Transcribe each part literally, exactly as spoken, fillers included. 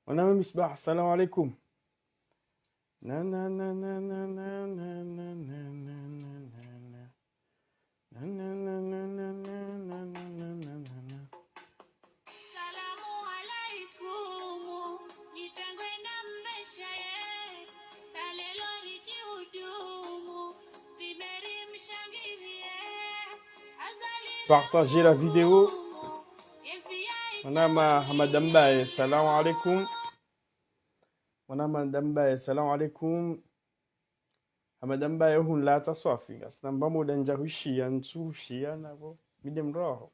Mwanama Misbah, assalamu alaikum. Partagez la vidéo. Mwanama Hamada Mbaye, salam alaikum. Mwanama Hamada Mbaye, salam alaikum. Hamada Mbaye, hunlatsa swafi. Ngasina mba muda ndja hwishiya, ntsu hwishiya nabo. Mi nde mdru waho.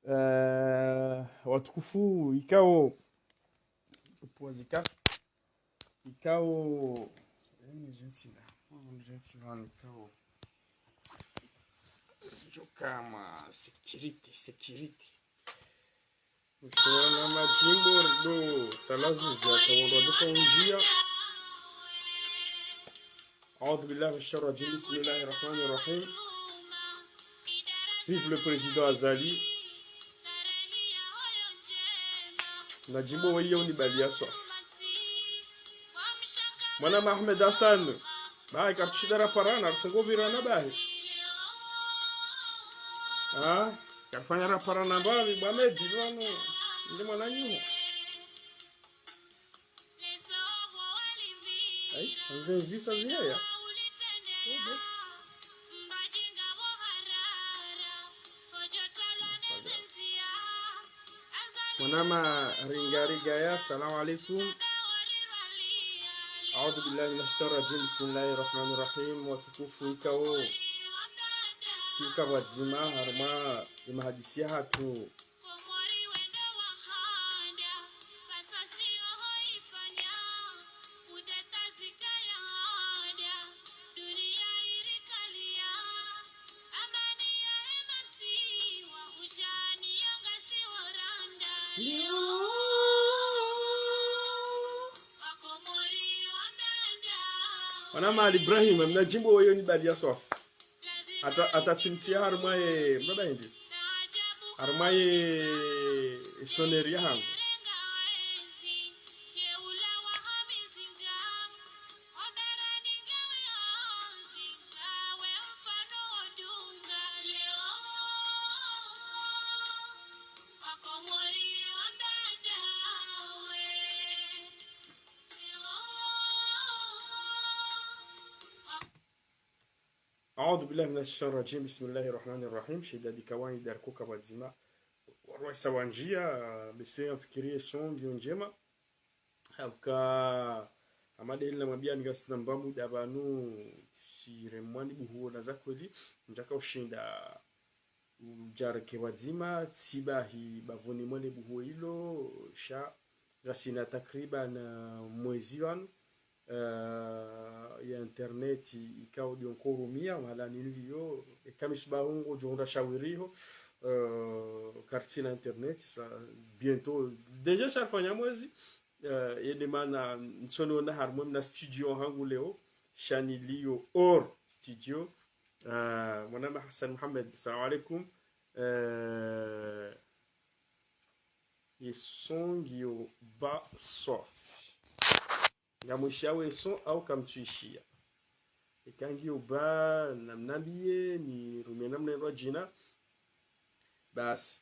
Eh, watukufu, ikao. Upwazika. Ikao. Eh, mzentsina. Mzentsina, ikao. Njo kama sécurité, sécurité. Mwanama Jimbo ndo talazuzi ya kawondo wa duka unjia. أعوذ بالله من الشيطان الرجيم. بسم الله الرحمن الرحيم. Vive le président Azali. Na Jimbo weye unibaliya swafi. Mwanama Ahmed Hassan. Bahi, kartsushida raparana, kartsungo pvirana bahi. Ah, karifanya raparana mbapvi, bwa Medi, pvanu. Nde mwananyuho. Ayi, nze mvisa ziheya. Mwanama Ringa Ringa ya, salam alaikum. أعوذ بالله من الشيطان الرجيم. بسم الله الرحمن الرحيم. Watukufu ikao. Sika pvwadzima, harumwa, imahadisi yahatru. Mwanama Ali Ibrahim, mna Jimbo woyo ni bali ya swafi. Ata, ata tsimtia harumwa ye, mna bahindi. Harumwa ye, ye sonnerie yahangu. أعوذ بالله من الشيطان الرجيم. بسم الله الرحمن الرحيم. Shida di kawaida riko kapvwadzima. Warwaisa wandjia, bese amfikiri ye son ngiyo ndjema. Hauka, hama de heli namwambia ngasina mba muda pvanu, tsiremwa ni buhuo na za kweli, ndjaka ushinda udjareke pvwadzima, tsibahi bapvuni mwa le buhuo ilo, sha ngasina takriban, eh, mwezi pvanu, eh, ya internet ikao ndio nkorumia, mahala niliyo, eka mi subahu ngodjo hundra shawiri ho, eh, kartsina internet, sa, bientôt, déjà sha rifanya mwezi, eh, yende mana, ntsoniona harumwa mna studio hangu leo, sha niliyo hors studio, eh, mwanama Hassan Mohamed, salam alaikum, eh, ye son ngiyo bas swafi. Ngamwishiya ye son au kamtsuishiya. Eka ngiyo bas namnambiye nirumie namna ndo djina. Basi.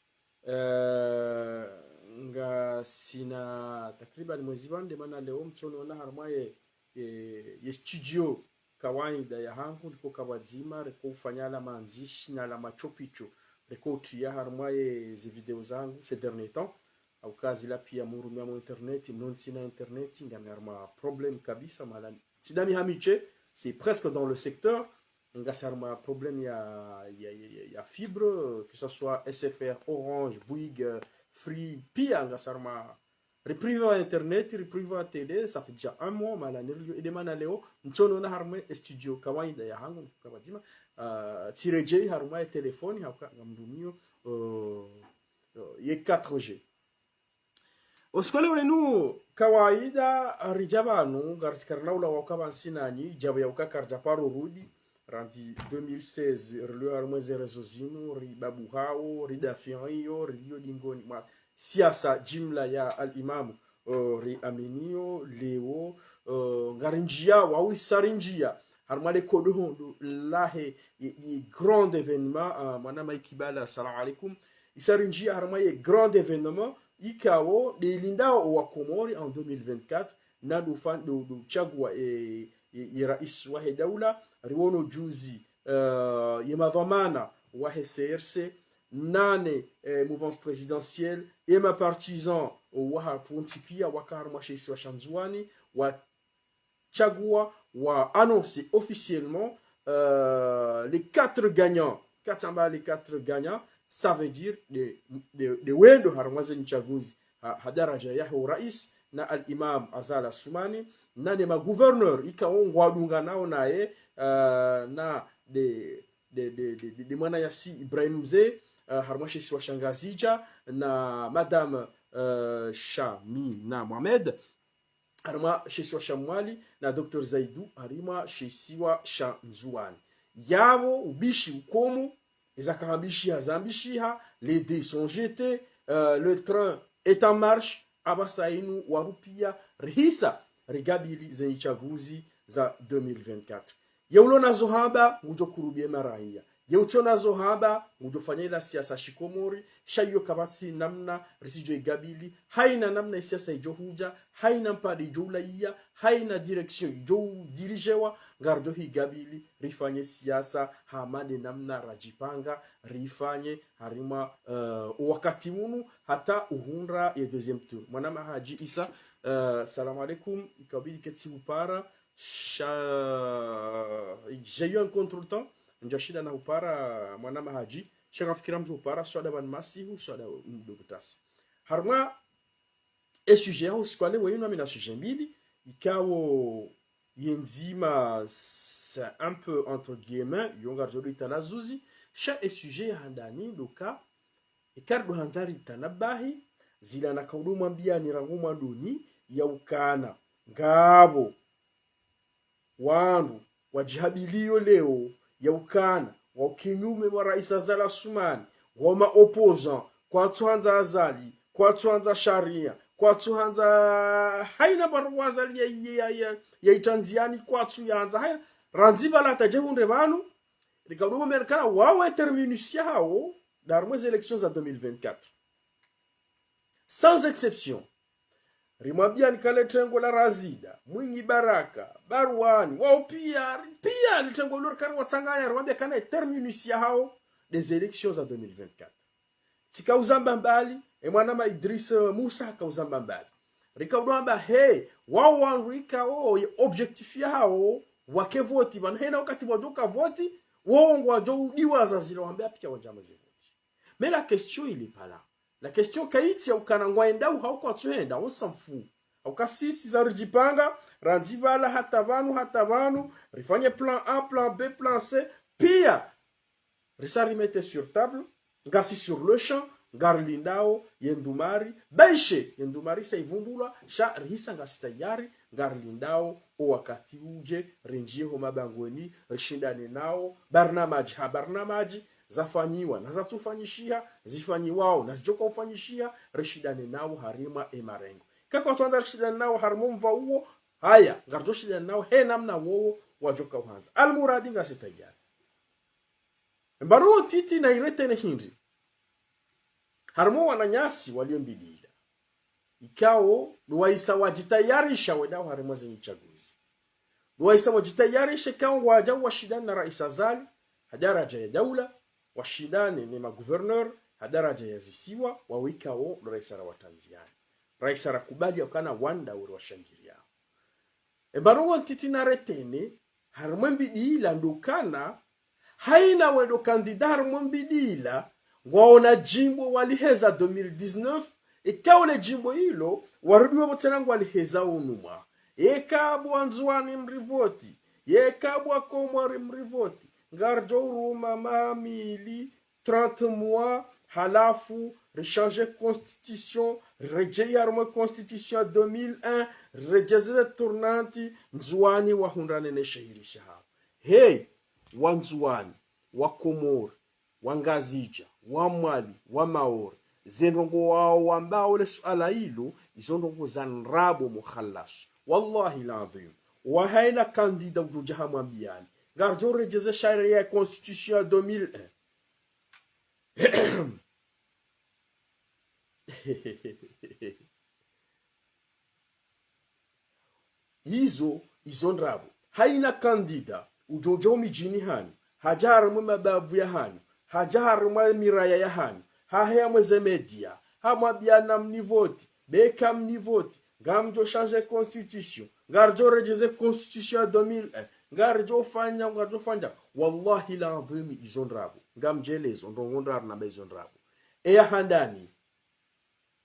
Eh, ngasina takriban mwezi pvanu nde mana leo mtsoniona harumwa ye, ye, ye studio kawaida yahangu, riko kapvwadzima, riko ufanya la mandzishi na la machopicho, riko utria harumwa ye zi video zangu, ces derniers temps. Hauka zila pia murumia mwa internet, mno ntsina internet, ngami harumwa problème kabisa, mahala, tsidami hamiche, c'est presque dans le secteur, ngasi harumwa problème ya, ya, ya, ya, ya fibre, que ce soit S F R, Orange, Bouygues, euh, Free, pia ngasi harumwa riprivé wa internet, riprivé wa télé, ça fait déjà un mois, mahala niliyo, ende mana leo, ntsoniona harumwa ye studio kawaida yahangu, kapvwadzima, euh, tsiredjei harumwa ye téléphone, hauka ngamrumio, euh, euh, ye quatre G. Usiku wa leo wunu, kawaida, ridja pvanu, ngari, karina ula wauka pvanu sinani, djabu yauka karidja paro rudi, randzi deux mille seize, riliyo harumwa ze réseaux zinu, ribabuhao, ridafiyo, riliyo dingoni mwa siasa jimla ya al-imamu. eh, riaminio leo, eh, ngarinjia, wau isa rinjia harumwa le kodohondo lahe ye, ye grand événement, eh, mwanama Ikibala, assalamu alaikum. Isa rinjia harumwa ye grand événement ikao nde lindao owa Komori en deux mille vingt-quatre, na ndo fa-, ndo, ndo chagua, eh, ye, ye rais wahe daula, riwono juzi, eh, ye madhwamana wahe C R C, nane, eh, mouvance présidentielle, ye ma partisans wahatru wontsi pia waka harumwa she isiwa sha Ndzuwani, wachagua, wa annoncer officiellement, euh, les quatre gagnants. Quatre, amba les quatre gagnants, ça veut dire nde, nde, nde wendo harumwa ze nyi chaguzi ha, ha daraja yahe urais, na al-Imam Azali Assoumani, na nde ma gouverneurs ikao ngwadunganao naye, euh, na nde, nde, nde, nde, nde, nde mwananyasi Ibrahim Mze, euh, harumwa she isiwa sha Ngazidja, na Madame, euh, Shamina Mohamed harumwa she isiwa sha Mwali, na Docteur Zaidou harumwa she isiwa sha Ndzuwani. Yapvo ubishi ukomo, eza kahambishiha zambishiha, les dés sont jetés, euh, le train est en marche, apvasa inu waru pia rihisa rigabili ze nyi chaguzi za deux mille vingt-quatre. Ye ulo nazo hamba, ngujo kurubie maraya. Ye utso nazo hamba, ngujo fanya ila siasa shikomori, sha iyo kapvatsi namna risijo igabili, haina namna isiasa ijo huja, haina mpade ijo ulaiya, haina direction ijo dirigewa, ngarijo higabili, rifanye siasa, hama nde namna rajipanga, rifanye, harumwa, eh, owakati unu, hata uhundra ye deuxième tour. Mwanama Haji Isa, eh, salam alaikum, ikabili ketsi hupara, sha, j'ai eu un contretemps, nja shinda na hupara mwanama Haji, sha ngafikira mdru hupara, swada pvanu masihu, swada mdru kutasi. Harumwa, e sujet yaho siku ya leo yinu, amina sujet mbili, ikao ye ndzima, c'est un peu entre guillemets, yo ngarijo ndo italazuzi, sha e sujet ya handani ndo uka, eka rido handza ritanabahi, zila nakaudo mwambiani rangu mwandoni, ya ukana ngapvo wandru wajihabilio leo ya ukana wa ukinyume mwa rais Azali Assoumani, wa ma opposants, kwatsu handza Azali, kwatsu handza sharia, kwatsu handza haina barua Azali ya, ya, ya, ya, ya itrandziani, kwatsu yandza haina. Randzi pvala hata je hundre pvanu, rikaudo mwambiani ukana wawo e terminus yahawo nda harumwa ze élections za deux mille vingt-quatre. Sans exception. Rimwambiani ukana le tengwe la Razida, Mwinyi Baraka, Baruani, wawo pia, pia le tengwe lo rikari watsanganya, rimwambia ukana e terminus yahawo nde ze élections za deux mille vingt-quatre. Tsika uzamba mbali, e mwanama Idriss Musa haka uzamba mbali. Rikaudo amba he, wawo wandru ikao ye objectif yahawo wake voti, pvanu haina wakati wajoka voti, wowo ngwajo udiwaza zila wambe apvia wajama ze voti. Mais la question, il est pas là. La question kayitsi ya ukana ngwaendao hau kwatsu henda, on s'en fout. Hauka sisi za rijipanga, randzi pvala hata pvanu, hata pvanu, rifanye plan A, plan B, plan C, pia risa rimete sur table, ngasi sur le champ, ngarilindao ye ndrumari, baishe ye ndrumari sa ivumbulwa, sha rihisa ngasi tayari, ngarilindao owakati uje, rinjie ho mabangweni, rishindane nao, barnamaji ha barnamaji, zafanyiwa na zatsufanyishiha, zifanyiwao na zijoka ufanyishiha, rishindane nao harumwa e marengo. Eka kwatsu handza rishindane nao harumwa omva uwo, haya, ngarijo shindana nao he namna wowo wajoka uhandza. Almuradi ngasi tayari. Mbaro ntiti na iretene hindri. Harumwa wananyasi walio Mbidila, ikao ndo waisa wajitayarisha wendao harumwa ze nyi chaguzi. Ndo waisa wajitayarisha ikao ngwaja washindane na rais Azali ha daraja ya daula, washindane ne ma gouverneurs ha daraja ya zisiwa, wawo ikao ndo rais ara watrandziani. Rais ara kubali ya ukana wandru uri washangiriao. E mbaro ntiti na retene, harumwa e Mbidila ndo ukana, haina wendo candidat harumwa e Mbidila, ngwaona jimbo waliheza deux mille dix-neuf, ikao le jimbo ilo, warudi wapvo tsena ngwaliheza unu mwaha. Eka bo Wandzuwani mrivoti, eka bo Wakomori mrivoti, ngarijo uruma mamili, trente mois, halafu, richanger constitution, rirejei harumwa e constitution ya deux mille un, rirejeze ze tournante, Ndzuwani wahundrane ne shehiri shahawo. Hey, Wandzuwani, Wakomori, Wangazidja, Wamwali, Wamaore, Ze ndrongoo wao wambao le suala ilo, izo ndrongoo za ndrabo mukhalas. Wallahi ladhwim. Wa haina kandida udjo dja hamwambiani, ngaridjo redjeze sharia ya constitution ya deux mille un. Izo, izo ndrabo. Haina kandida udjo dja umidjini hanu, hadja harumwa mabavu ya hanu, hadja harumwa miraya ya hanu, haheya mweze media, hamwambia namnivoti, be kamnivoti, ngamdjo changer constitution, ngaridjo redjeze constitution ya deux mille un, ngaridjo fanya, ngaridjo fanya. Wallahi ladhwim, izo ndrabo. Ngamdjelezo ndrongoo ndraru namba izo ndrabo. Eya handani,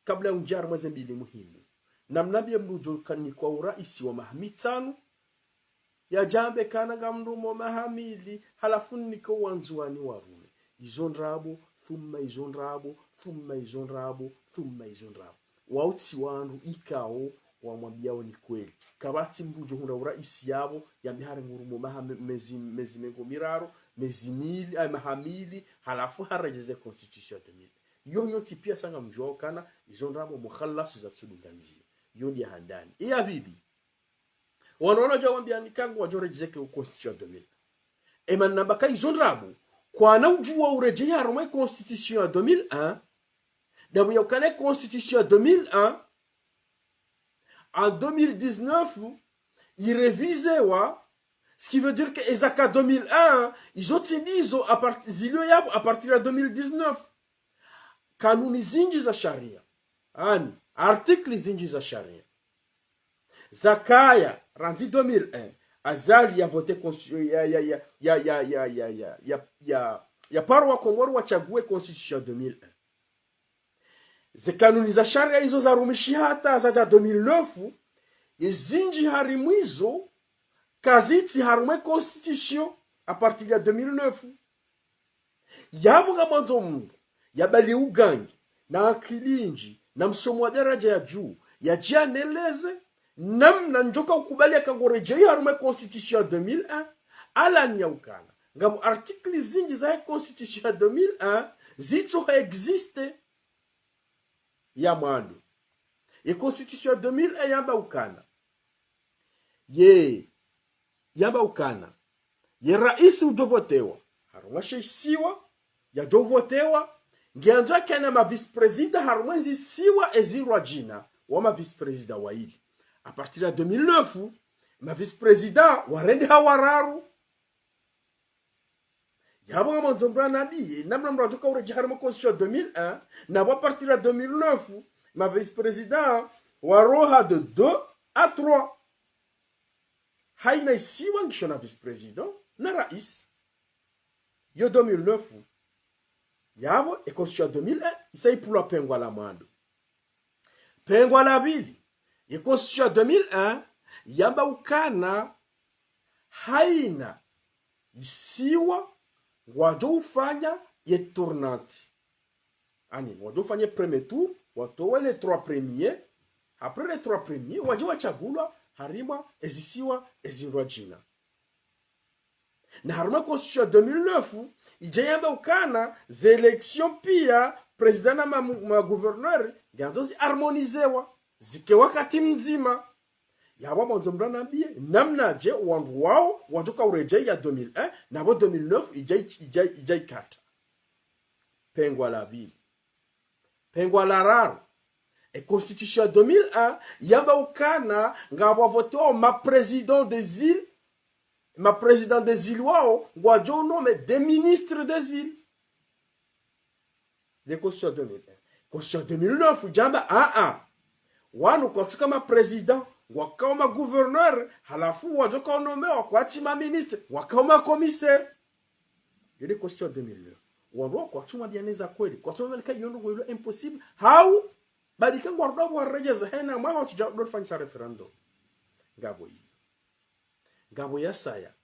kabla undjia harumwa ze mbili muhimu, namnambie mdru udjo kanikwa uraisi wa maha mitsanu, yadjambe kana ngamrumo maha mili, halafu nike wandzuwani warume. Izo ndrabo, thumma izo ndrabo, thumma izo ndrabo, thumma izo ndrabo. Wao tsi wandru ikao wamwambiao ni kweli. Kapvatsi mdru udjo hundra uraisi yapvo, yambe hari ngurumo maha me-, mezi, mezi mengo miraru, mezi mili, ay, maha mili, halafu haredjeze constitution ya deux mille. Yo nyontsi pia sa ngamdjuao kana izo ndrabo mukhalas za tsudunga ndzia. Yo ndi ya handani. Eya pvili, wanu wana dja wambiani ka ngwadjo redjeze ke constitution ya deux mille. Emana namba ka izo ndrabo, kwana udjuwa uredjeyi harumwa constitution ya deux mille un, ndapvo ya ukana constitution ya deux mille un, en deux mille dix-neuf, irevizewa, ce qui veut dire que ezaka deux mille un, izo tsi ndizo à part-, zilio yapvo à partir ya deux mille dix-neuf. Kanuni zindji za sharia, ani, article zindji za sharia, zakaya randzi deux mille un, Azali ya vote consti-, ya, ya, ya, ya paro wa Komori watsague constitution ya deux mille un. Ze kanuni za sharia izo zarumishiha hata zadja deux mille neuf, ye zindji harimwa izo kazitsi harumwa constitution à partir ya deux mille neuf. Yapvo ngamwandzo mdru yabali ugangi, na akili ndji, na msomo wa daraja ya juu, yadje yaneleze namna ndjo ka ukubali yaka ngoredjeyi harumwa constitution ya deux mille un, alani ya ukana ngapvo article zindji za constitution ya deux mille un zitso ha existe. Ya mwando, ye constitution ya deux mille un yamba ukana, ye, yamba ukana, ye raisi udjo votewa harumwa she isiwa, yadjo votewa, ngiyandzo yakena ma vice-président harumwa ezisiwa ezindrwadjina, wa ma vice-président waili. À partir ya deux mille neuf, ma vice-président warendeha wararu. Yapvo ngamwandzo mdru anambiye namna mdru adjo ka uredjeyi harumwa constitution ya deux mille un, napvo à partir ya deux mille neuf, ma vice-président waroha de deux à trois. Haina isiwa ngisho na vice-président na raisi. Yo deux mille neuf. Yapvo, e constitution ya deux mille un, isa ipvulwa pengwa la mwando. Pengwa la pvili, ye constitution ya deux mille un yamba ukana haina isiwa ngwadjo ufanya ye tournante. Ani, ngwadjo ufanya premier tour, watowe les trois premiers. Après les trois premiers, wadje watsagulwa harimwa ezisiwa ezindrwadjina. Na harumwa constitution ya deux mille neuf, idja yamba ukana ze élection pia, président na ma, ma gouverneur, ngiyandzo zi harmonisewa, zike wakati mdzima. Yapvo ngamwandzo mdru anambiye namnadje wandru wao wadjo ka uredjeyi ya deux mille un, napvo deux mille neuf idja, idja, idja ikata. Pengwa la pvili. Pengwa la raru, e constitution ya deux mille un yamba ukana ngapvo wavotewao ma président des îles, ma président des îles wao ngwadjo nommer des ministres des îles. Le constitution deux mille un. Constitution deux mille neuf idjamba, a, a, wanu kwatsuka ma président, ngwakao ma gouverneur, halafu wadjo ka unommewa kwatsi ma ministre, wakao ma commissaire. Yo nde constitution deux mille neuf. Wandru kwatsu mwambiani za kweli, kwatsu mwambiani ka yo ndrongoo ilo impossible. Hau, badi ka ngwarudao waredjeza hena mwaha watsudja ndo fanyisa référendum. Ngapvo iyo. Ngapvo yasaya.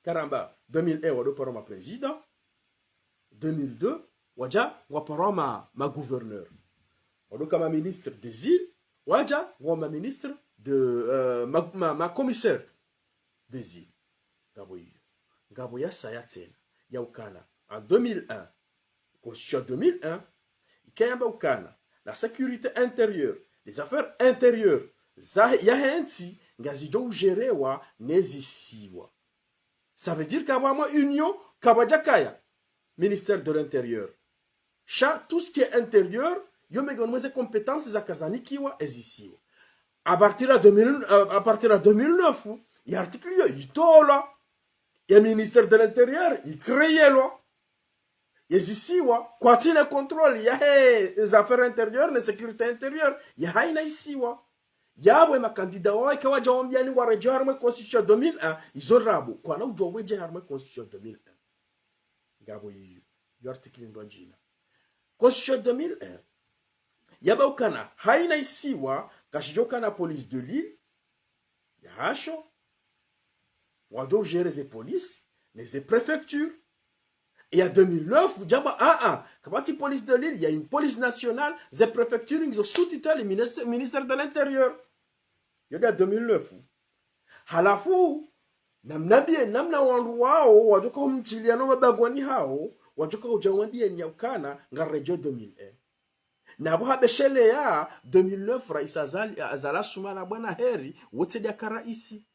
Karamba, deux mille un wado paro ma président, deux mille deux, wadja ngwaparwa ma, ma gouverneur. Wado ka ma ministre des îles, wadja ngwa ma ministre de, euh, ma, ma, ma commissaire des îles. Ngapvo iyo. Ngapvo yasaya tsena, ya ukana, en deux mille un, constitution deux mille un, kayamba ukana la sécurité intérieure, les affaires intérieures za, yahe ntsi ngazidjo ujerewa ne zisiwa. Ça veut dire kamba mwa union kapvadjakaya ministère de l'intérieur. Sha tout ce qui est intérieur, yo mengoni mwa ze compétences zaka zanikiwa ezisiwa. À partir ya deux mille, euh, à partir ya deux mille neuf, ya article yo itolwa, ya ministère de l'intérieur icréelwa. Yezisiwa kwatsina contrôle yahe, les affaires intérieures, ne sécurité intérieure, ya haina isiwa. Yapvo makandida wawo eka wadja wambiwa ni waredjei harumwa constitution ya deux mille un, izo ndrabo, kwana udjuwa uredjei harumwa constitution ya deux mille un. Ngapvo iyo, yo article ndo djina. Constitution ya deux mille un yamba ukana haina isiwa kashidjokana police de l'île yahasho, wadjo ujere ze police ne ze préfecture. Ya deux mille neuf, djamba, ah, ah, kapvatsi police de l'île, il y a une police nationale, ze préfecture ngizo sous tutelle ministère, ministère de l'intérieur. Yo nde ya deux mille neuf. Halafu, namnambie, namna wandru wawo, wadjoka humdjiliya no mabangwani hawo, wadjoka udja wambiye ni ya ukana, ngaredjei deux mille un. Napvo habesheleya deux mille neuf, Raisi Azali, Azali Assoumani bwana heri, wotsi nde yaka raisi.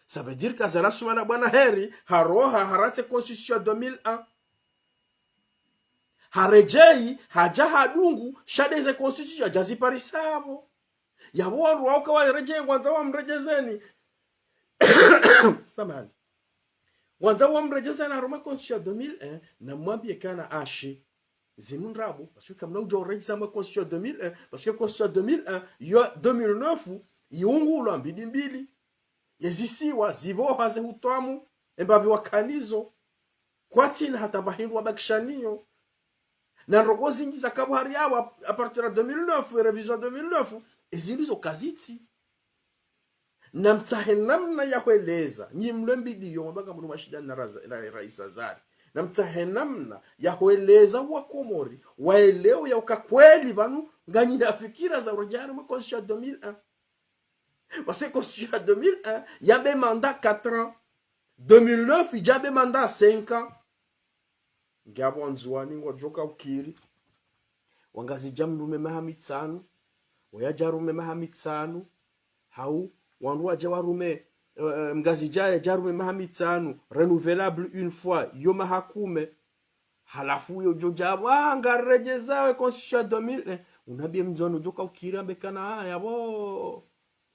Ça veut dire que Azali Assoumani bwana heri, haroha, haratse constitution ya deux mille un. Haredjei, hadja hadungu, sha nde ze constitution, hadja ziparisa yapvo. Yapvo wandru wawo eka waredjei, ngwandzao wamredjezeni. Samahani. Ngwandzao wamredjezeni harumwa constitution ya deux mille un, namwambiye kana ashi. Zinu ndrabo, parce que kamna udjuwa uredjeza harumwa constitution ya deux mille un, parce que constitution ya deux mille un, yo deux mille neuf, iungulwa mbili mbili. Yezisiwa, zipvoha ze hutwamu, embapvi wakanazo. Kwatsina hata mba hindru wabakisha nayo. Na ndrongoo zindji zaka pvo hari yapvo, à partir ya deux mille neuf, révision deux mille neuf, ezindru zo kazitsi. Namtsahe namna ya hweleza, nyi mlio mbidi yo, mwamba ngamna mashida na raza, na Raisi Azali. Namtsahe namna ya hweleza wa Komori, waelewe ya uka kweli pvanu, nganyina fikira za uredjei harumwa constitution ya deux mille un. Parce que constitution ya deux mille un, yamba mandat quatre ans. Deux mille neuf, idja yamba mandat cinq ans. Ngapvo Wandzuwani ngwadjoka ukiri. Wangazidja mrume maha mitsanu. Wayadja rume maha mitsanu. Hau, wandru wadja warume, eh, Mngazidja yadja rume maha mitsanu. Renouvelable une fois, yo maha kume. Halafu yo djo dja, wa, ngaredjezao ye constitution ya deux mille un. Unambie Mndzuwani udjoka ukiri ambe kana, ah, yapvo.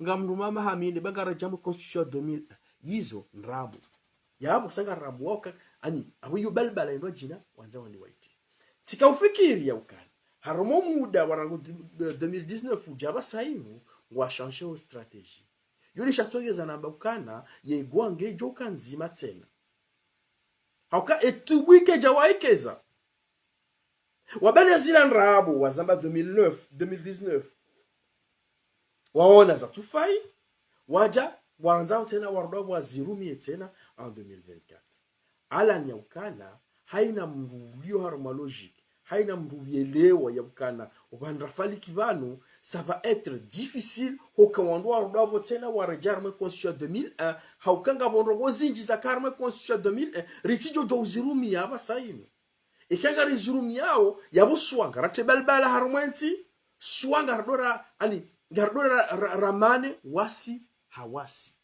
Ngamrume maha mine, ba ngaredjei harumwa constitution ya deux mille un. Yizo ndrabo. Yapvo sa ndrabo, wao ka, ani, apvo yo balbala ndo djina, wandza wani waiti. Tsika ufikiri ya ukana. Harumwa muda wa rangu di-, de-, deux mille dix-neuf udja pvasa inu, ngwa changer o stratégie. Yo nde sha tsongeza namba ukana, ye gwange djoka ndzima tsena. Hauka etubwike dja waikeza. Wabane zila ndrabo, wazamba deux mille neuf, deux mille dix-neuf. Waona zatsufai, wadja, wandza tsena, warudi wazirumie tsena en deux mille vingt-quatre. Ala ni ya ukana, haina mndru ulio harumwa logique, haina mndru uelewa ya ukana, upvandra faliki pvanu, ça va être difficile, hoka wandru warudi wapvo tsena waredjei harumwa constitution ya deux mille un, hauka ngapvo ndrongoo zindji zaka harumwa constitution ya deux mille un, ritsidjo djo uzirumia pvasa inu. Eka ngarizirumiao, yapvo swa ngaratre balbala harumwa entsi, swa ngaridora, ani, ngaridora ra-, ra-, ramane, wasi, hawasi.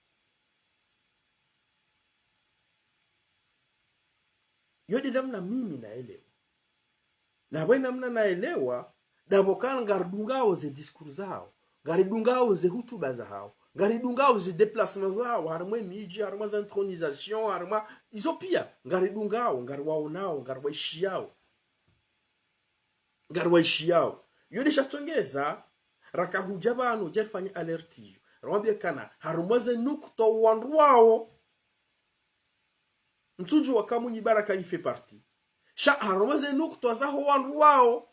Yo nde namna mimi naelewa. Na pvwe namna naelewa, ndapvo kana ngaridungao ze discours zahao, ngaridungao ze hutuba zahao, ngaridungao ze déplacement zahao, harumwa emidji, harumwa za intronisation, harumwa izo pia, ngaridungao, ngariwaonao, ngariwaishiao. Ngariwaishiao. Yo nde sha tsongeza, raka hudja pvanu, djarifanya alerte iyo. Rawambia kana, harumwa ze nukta wandru wao, ntsudjuwa eka Mwinyi Baraka il fait partie. Sha harumwa ze nukta zaho wandru wao.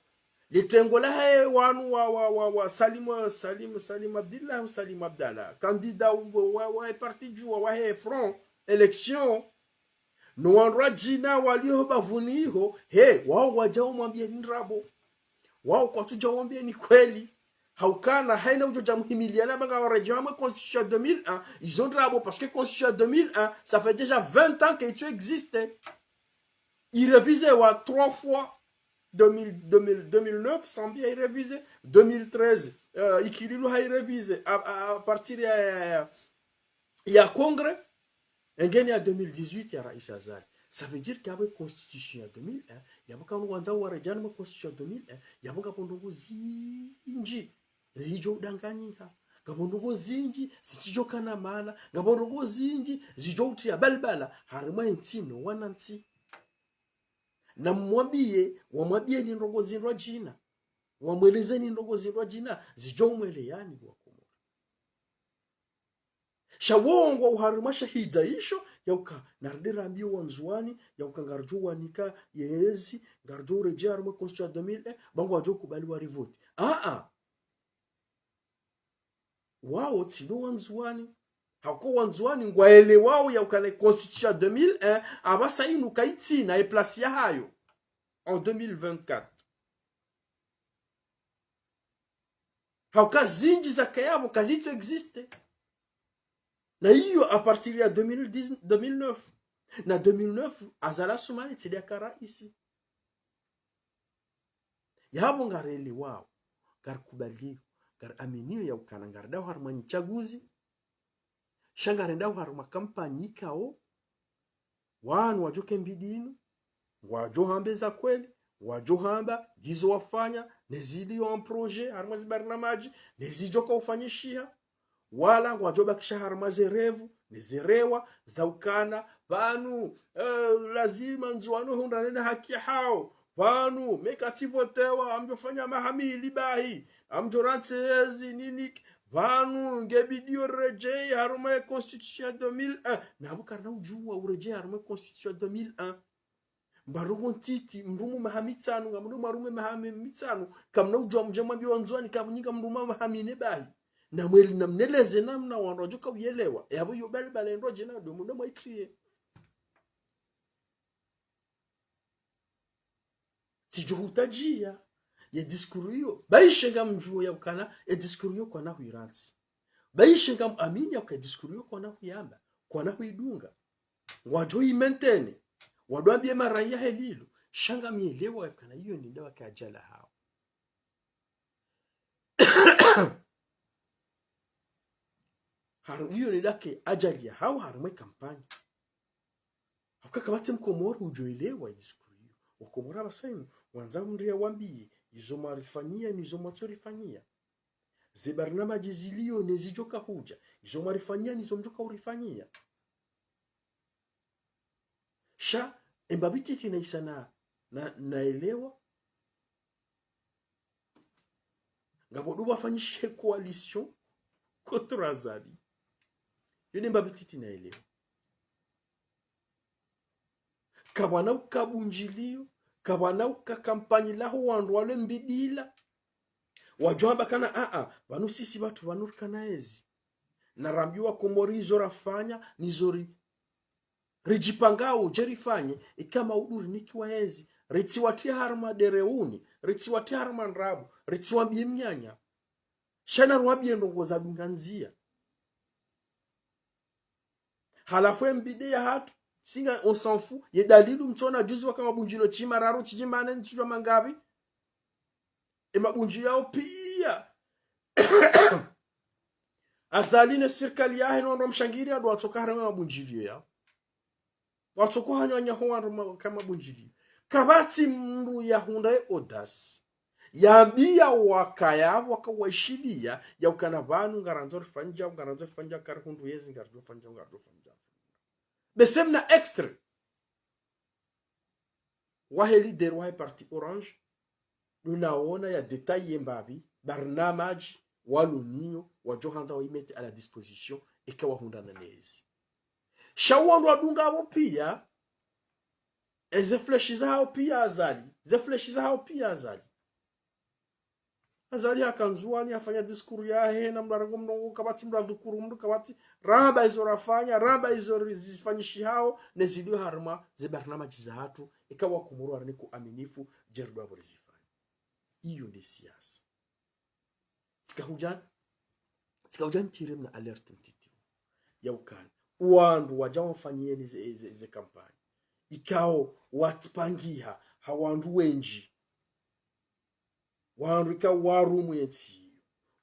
Litrengo lahe wanu wa, wa, wa, wa Salim, Salim, Salim Abdallah, Salim Abdallah. Candidat wa, wa, wa parti Juwa wahe Front Élection. No wandru wadjina walio bapvuni iho, he, wao wadja wamwambie ni ndrabo. Wao kwatsudja wamwambie ni kweli. Haukana, haina udjo dja muhimilia namba ngawaredjei harumwa constitution ya deux mille un, izo ndrabo, parce que constitution ya deux mille un, ça fait déjà vingt ans que itso existe. Irévisé wa trois fois. deux mille, deux mille, deux mille neuf, Sambi hairévisé. Deux mille treize, euh, Ikililou hairévisé. À, à, à partir ya, ya, ya, ya congrès, engeni ya deux mille dix-huit ya Raïs Azali. Ça veut dire que apvo constitution ya deux mille un, yapvo ka wandza waredjei harumwa constitution ya deux mille un, yapvo ngapvo ndrongoo zindji zidjo udanganyiha. Ngapvo ndrongoo zindji zitsidjo kana maana. Ngapvo ndrongoo zindji zidjo utria balbala harumwa entsi no wanantsi. Na mwambiye, wamwambiye ni ndrongoo zindrwadjina. Wamweleze ni ndrongoo zindrwadjina, zidjo umweleyani wa Komori. Sha wo ngwao harumwa shahidza isho, yauka, narende rambiye wandzuwani, yauka ngaridjo wanika yezi, ngaridjo uredjei harumwa constitution ya deux mille un, ba ngwadjo kubali warivoté. Aa, aa. Wao tsi ndo wandzuwani. Hauka wandzuwani ngwaelewao yauka ne constitution ya deux mille un, apvasa inu kayitsina ye place yahayo en deux mille vingt-quatre. Hauka zindji zakaya apvo kazitso existé. Na iyo à partir ya deux mille dix, deux mille neuf. Na deux mille neuf, Azali Assoumani tsi nde yaka raisi. Yapvo ngarelewao, ngarikubalio, ngariaminio yaukana ngarendao harumwa nyi tsaguzi, sha ngarendao harumwa kampanyi ikao, wanu wadjo ke mbidi inu, ngwadjo hamba eza kweli, ngwadjo hamba ngizo wafanya, ne zilio en projet harumwa ze barnamadji, ne zidjo ka ufanyishiha. Wala ngwadjo bakisha harumwa ze rêve, ne ze rewa, zaukana, pvanu, eh, lazima Ndzuwani wahundrane na haki yahao. Pvanu, mi katsivotewa, ngamdjo fanya maha mili bahi, ngamdjo rantsi ezi, nini, pvanu, nge bidi yo redjei harumwa ye constitution ya deux mille un. Na apvo karina udjuwa uredjei harumwa ye constitution ya deux mille un. Mba ndrongoo ntiti, mdru mu maha mitsanu, ngamdru mwarume maha mi-, mitsanu, kamna udjuwa mdje mwambiye wandzuwani ka pvo nyi ngamdru mu maha mine bahi. Na mweli na mneleze namna wandru wadjo ka uyelewa. Yapvo yo balbala ndrwadjina ndo mdru mwaitriye. Tsidjo hutadjia ye discours iyo. Ba ishe ngamdjuo yaukana ye discours iyo kwana huirantsi. Ba ishe ngamwamini yauka ye discours iyo kwana huiamba, kwana huidunga. Ngwadjo i maintenir, wadjo ambiye maraya heli lilo, sha ngamielewa yaukana iyo nde ndawaka ajali yahao. Haru-, iyo nde ndake ajali yahao harumwa ye kampanyi. Hauka kapvatsi mkomori udjo elewa ye discours iyo. Wakomori apvasa inu, wandza mdru yawambiye, izo mwarifanyia, nizo mwatsorifanyia. Ze barnamadji zilio, ne zidjo ka hudja, izo mwarifanyia, nizo mdjo ka urifanyia. Sha, emba bititi na isa na, na, naelewa. Ngapvo ndo wafanyishihe coalition contre Azali. Iyo nde mba bititi naelewa. Kapvana uka bundjilio, kapvana uka kampanyi laho wandru wale mbidila. Wadjo amba kana, aa, pvanu sisi pvatsu pvanu rikana ezi. Na rambiwa Komori izo rafanya, nizo ri-, ridjipangao, dje rifanye, ika maudu rinikiwa ezi. Ritsiwatria harumwa dereuni, ritsiwatria harumwa ndrabo, ritsiwambiye mnyanya. Sha na ruwambiye ndrongoo zadunga ndzia. Halafu ye mbide yahatru, si nga on s'en fout, ye dalili mtsona juzi waka mabundjilio tsi mararu, tsi mane, ntsudjuwa mangapvi. E mabundjilio yao pia. Azali ne sirikali yahe no wandru wamshangiriya ndo watsoka harumwa mabundjilio yao. Watsoko hanyo anyaho wandru ma-, ka mabundjilio. Kapvatsi mdru yahundra ye audace yambiya wakaya, waka waishiliya, yaukana pvanu ngarandzo rifanyidja, ngarandzo rifanyidja, karihundru yezi, ngarandzo rifanyidja, ngarandzo rifanyidja. Bese mna extrait wahe leader wahe parti Orange, ndo naona ya détailler mbapvi barnamadji walo nayo, wadjo handza waimete à la disposition, eka wahundrana nezi. Sha wandru wadunga apvo pia, eze flèche zahao pia Azali, ze flèche zahao pia Azali. Azali haka Ndzuwani hafanya discours yahe, na mdru arengo mdru, kapvatsi mdru adhukuru mdru, kapvatsi, ramba izo rafanya, ramba izo ri-, zifanyishihao, ne zilio harumwa ze barnamadji zahatru, eka wakomori warinike uaminifu, dje ridjo apvo rizifanya. Iyo nde siasa. Tsika hudja, tsika hudja nitire mna alerte ntiti. Yaukana wandru wadja wamfanyiyeni ze, ze, ze kampanyi, ikao watsipangiha ha wandru wendji, Wandru ikao warumwa entsi iyo.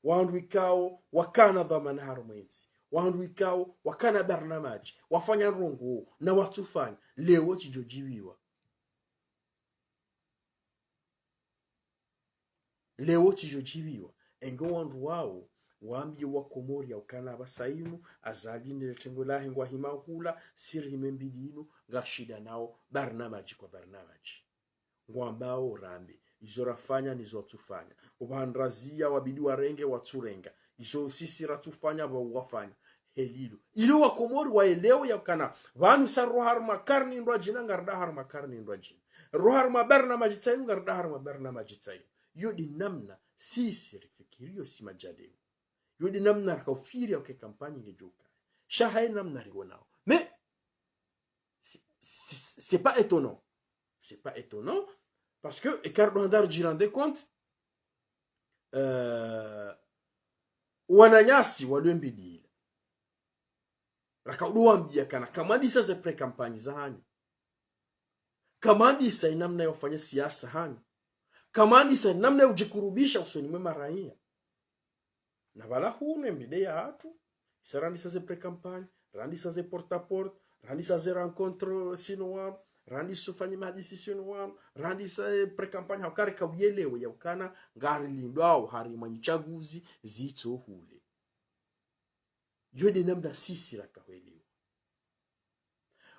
Wandru ikao wakana dhwamana harumwa entsi. Wandru ikao wakana barnamaji. Wafanya ndrongoo na watsufanya. Leo tsidjo djibiwa. Leo tsidjo djibiwa. Enge wandru wao, wambie Wakomori ya ukana apvasa inu, Azali ne le tengwe lahe ngwahima hula, si rihime mbili inu, ngashinda nao, barnamaji kwa barnamaji. Ngwambao rambe, izo rafanya nizo watsufanya. Opvandra ziya wabidi warenge watsurenga. Izo sisi ratsufanya pvao wafanya. Helilo. Ili Wakomori waelewe ya ukana, pvanu sa ro harumwa karni ndrwadjina, ngarida harumwa karni ndrwadjina. Ro harumwa barnamaji tsainu, ngarida harumwa barnamaji tsainu. Iyo de namna sisi rifikirio si madjadeu. Iyo de namna rakaufiri ya uke kampanyi ngedjo ukaya. Sha hayi namna rionao. Mais, c'est, c'est, c'est pas étonnant. C'est pas étonnant, parce que, eka ridjo handza ridji rende compte, euh, wananyasi walio Mbidila. Raka udo wambia kana, kamwandisa ze pré-campagne zahanyu. Kamwandisa inamna ya ufanya siasa hanyu. Kamwandisa inamna ya udjikurubisha usoni mwe maraiya. Na pvala hunu embide yahatru, isa randisa ze pré-campagne, randisa ze porte-à-porte, randisa ze rencontre sino wanu, randisa ufanya mahadisi sino wanu, randisa, eh, pré-campagne, ha ukaya rika uyelewe ya ukana, ngarilindwao harimwa nyi tsaguzi zitso hule. Iyo de namna sisi raka hwelewa.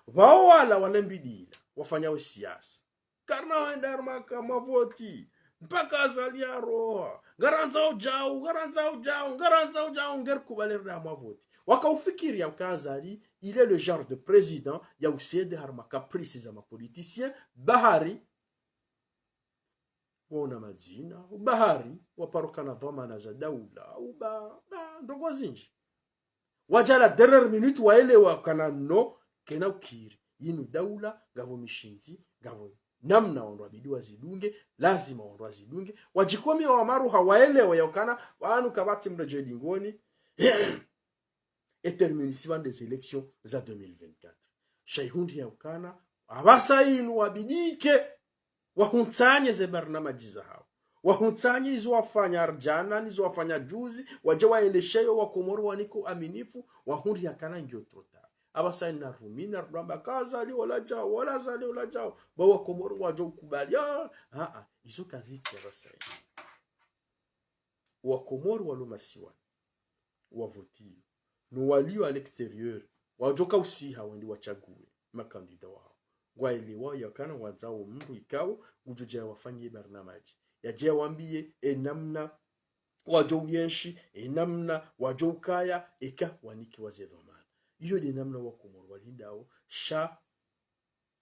Pvao wala wale Mbidila, wafanyao siasa. Karina wenda harumwa ka mavoti. Mpaka Azali yaroha. Ngarandzao djau, ngarandzao djau, ngarandzao djau, ngeri kubali rende harumwa mavoti. Waka ufikiri ya uka Azali, il est le genre de président, ya ucéder harumwa caprice za ma politiciens, bahari, wona madzina, ubahari, waparokana dhwamana za daula, uba, ba, ndrongoo zindji. Wadja la dernière minute waelewa kana no, kena ukiri. Inu daula, ngapvo mishindzi, ngapvo namna wandru wabidi wazidunge, lazima wandru wazidunge. Wadjikome wa maruha waelewa ya ukana, wanu kapvatsi mdru dje dingoni. E terminer si pvanu nde ze élections za deux mille vingt-quatre. Sha ihundri ya ukana, apvasa inu wabidike, wahuntsanye ze barnamaji zahao. Wahuntsanye izo wafanya djana, nizo wafanya juzi, wadje waelesheyo Wakomori wanike uaminifu, wahundri ya ukana ngiyo trop tard. Apvasa inu narumini, narudwamba ka Azali wola djau, wola Azali wola djau. Ba Wakomori wadjo ukubali, ah, ah, ah, izo kazitsi apvasa inu. Wakomori walo masiwani, wavotio, no walio à l'extérieur, wadjoka usiha wende watsague makandida wao. Ngwaelewao ya ukana wandzao mndru ikao, ngudjo dja wafanyie barnamaji. Yadje wambie, e namna wadjo uyenshi, e namna wadjo ukaya, eka wanikiwa ze dhwamana. Iyo de namna Wakomori walindao, sha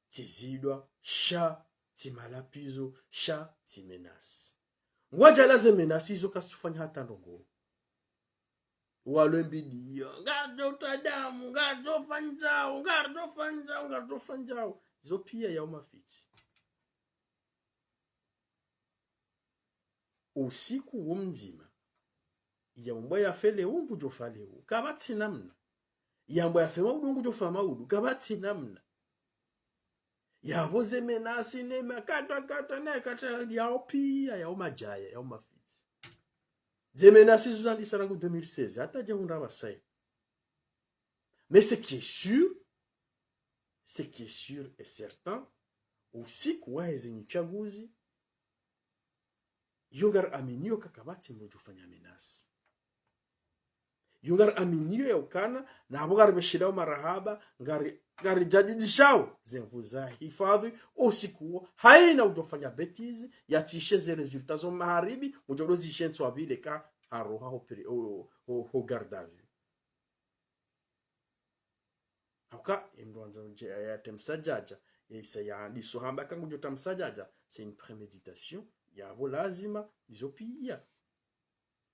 tsi zidwa, sha tsi malapvizo, sha tsi menace. Ngwadja la ze menace izo kazitsufanya hata ndrongoo. Walo Mbidila, ngaridjo utra damu, ngaridjo fanya djau, ngaridjo fanya djau, ngaridjo fanya djau. Izo pia yao mafitsi. Usiku wo mdzima. Yambwa yafe leo, ngudjo fa leo. Kapvatsi namna. Yambwa yafe maudu, ngudjo fa maudu. Kapvatsi namna. Yapvo ze menace ne makata kata ne kata yao pia, yao madjaya, yao mafitsi. Ze menace izo zandisa rangu deux mille seize, hata dja hundra apvasa inu. Mais ce qui est sûr, ce qui est sûr et certain, usiku wahe ze nyi tsaguzi, iyo ngari aminio ka kapvatsi mndru djo fanya menace. Iyo ngari aminio ya ukana, na apvo ngari pveshilao marahaba, ngari, ngari djadidishao ze nvu za hifadhwi, usiku wo, haina udjo fanya bêtise, yatsishe ze résultats zo maharibi, udjo do zishe ntsu apvile ka haroha ho pri-, ho, ho, ho garde à vue. Hauka, emndru wandza udje, ya, ya tamsa djadja, ya isa ya ndiso hamba ka ngudjo tamsa djadja, c'est une préméditation, yapvo lazima, izo pia.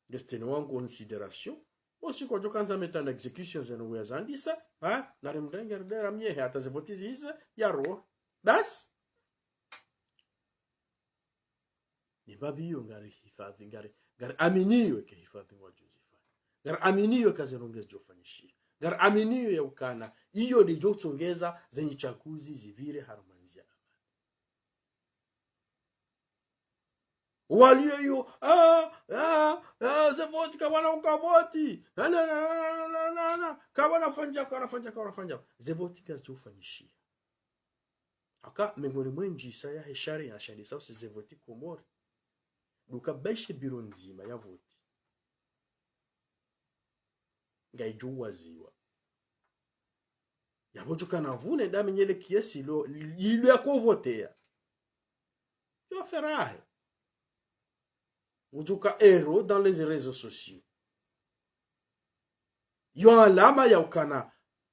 Ngezitrenwa en considération, usiku wadjo kandza mettre en exécution zeno ya zandisa, ha, nari mrenge ridera myehe, hata ze voti zise, yaroha. Basi. Ni mbapvi iyo ngari hifadhwi, ngari, ngari aminio eka hifadhwi wadjo zifanya. Ngari aminio eka ze ndrongoo zidjo fanyishiha. Ngari aminio ya ukana, iyo de idjo tsongeza ze nyi tsaguzi zipvire harumwa ndzia ya amani. Waliyo yo, ah, ah, ah, ze voti kapvana ukavoti. Na, na, na. Kapvana fanya, kapvana fanya, kapvana fanya. Ze voti kazidjo ufanyishiha. Aka, mengoni mwe ndjisa yahe sharia, shandisa usi ze voti Komori. Ndo uka baishe biro ndzima ya voti ngayidjo waziwa. Yapvo djo kana vune ndami nyele kiesi lo, ilo ya kovotea. Yo ferahe. Udjo ka héros dans les réseaux sociaux. Yo alama ya ukana,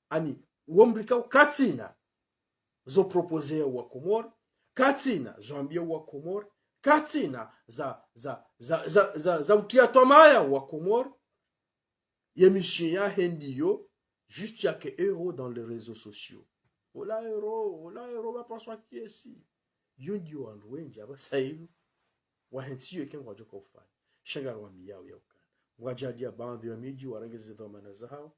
ani, uwo mdru ikao katsina zo proposer ya wa Komori, katsina zo ambia wa Komori, katsina za, za, za, za, za, za utia twamaya wa Komori. Ye mission yahe ndiyo, juste yake héros dans les réseaux sociaux. Ola héros, ola héros, pvapvaswa kiesi. Yo ndiyo wandru wendji apvasa inu wahentsiyo eka ngwadjo ka ufanya. Sha ngarwambiyao ya ukana, ngwadjo adia baadhwi ya midji warenge ze dhwamana zahawo.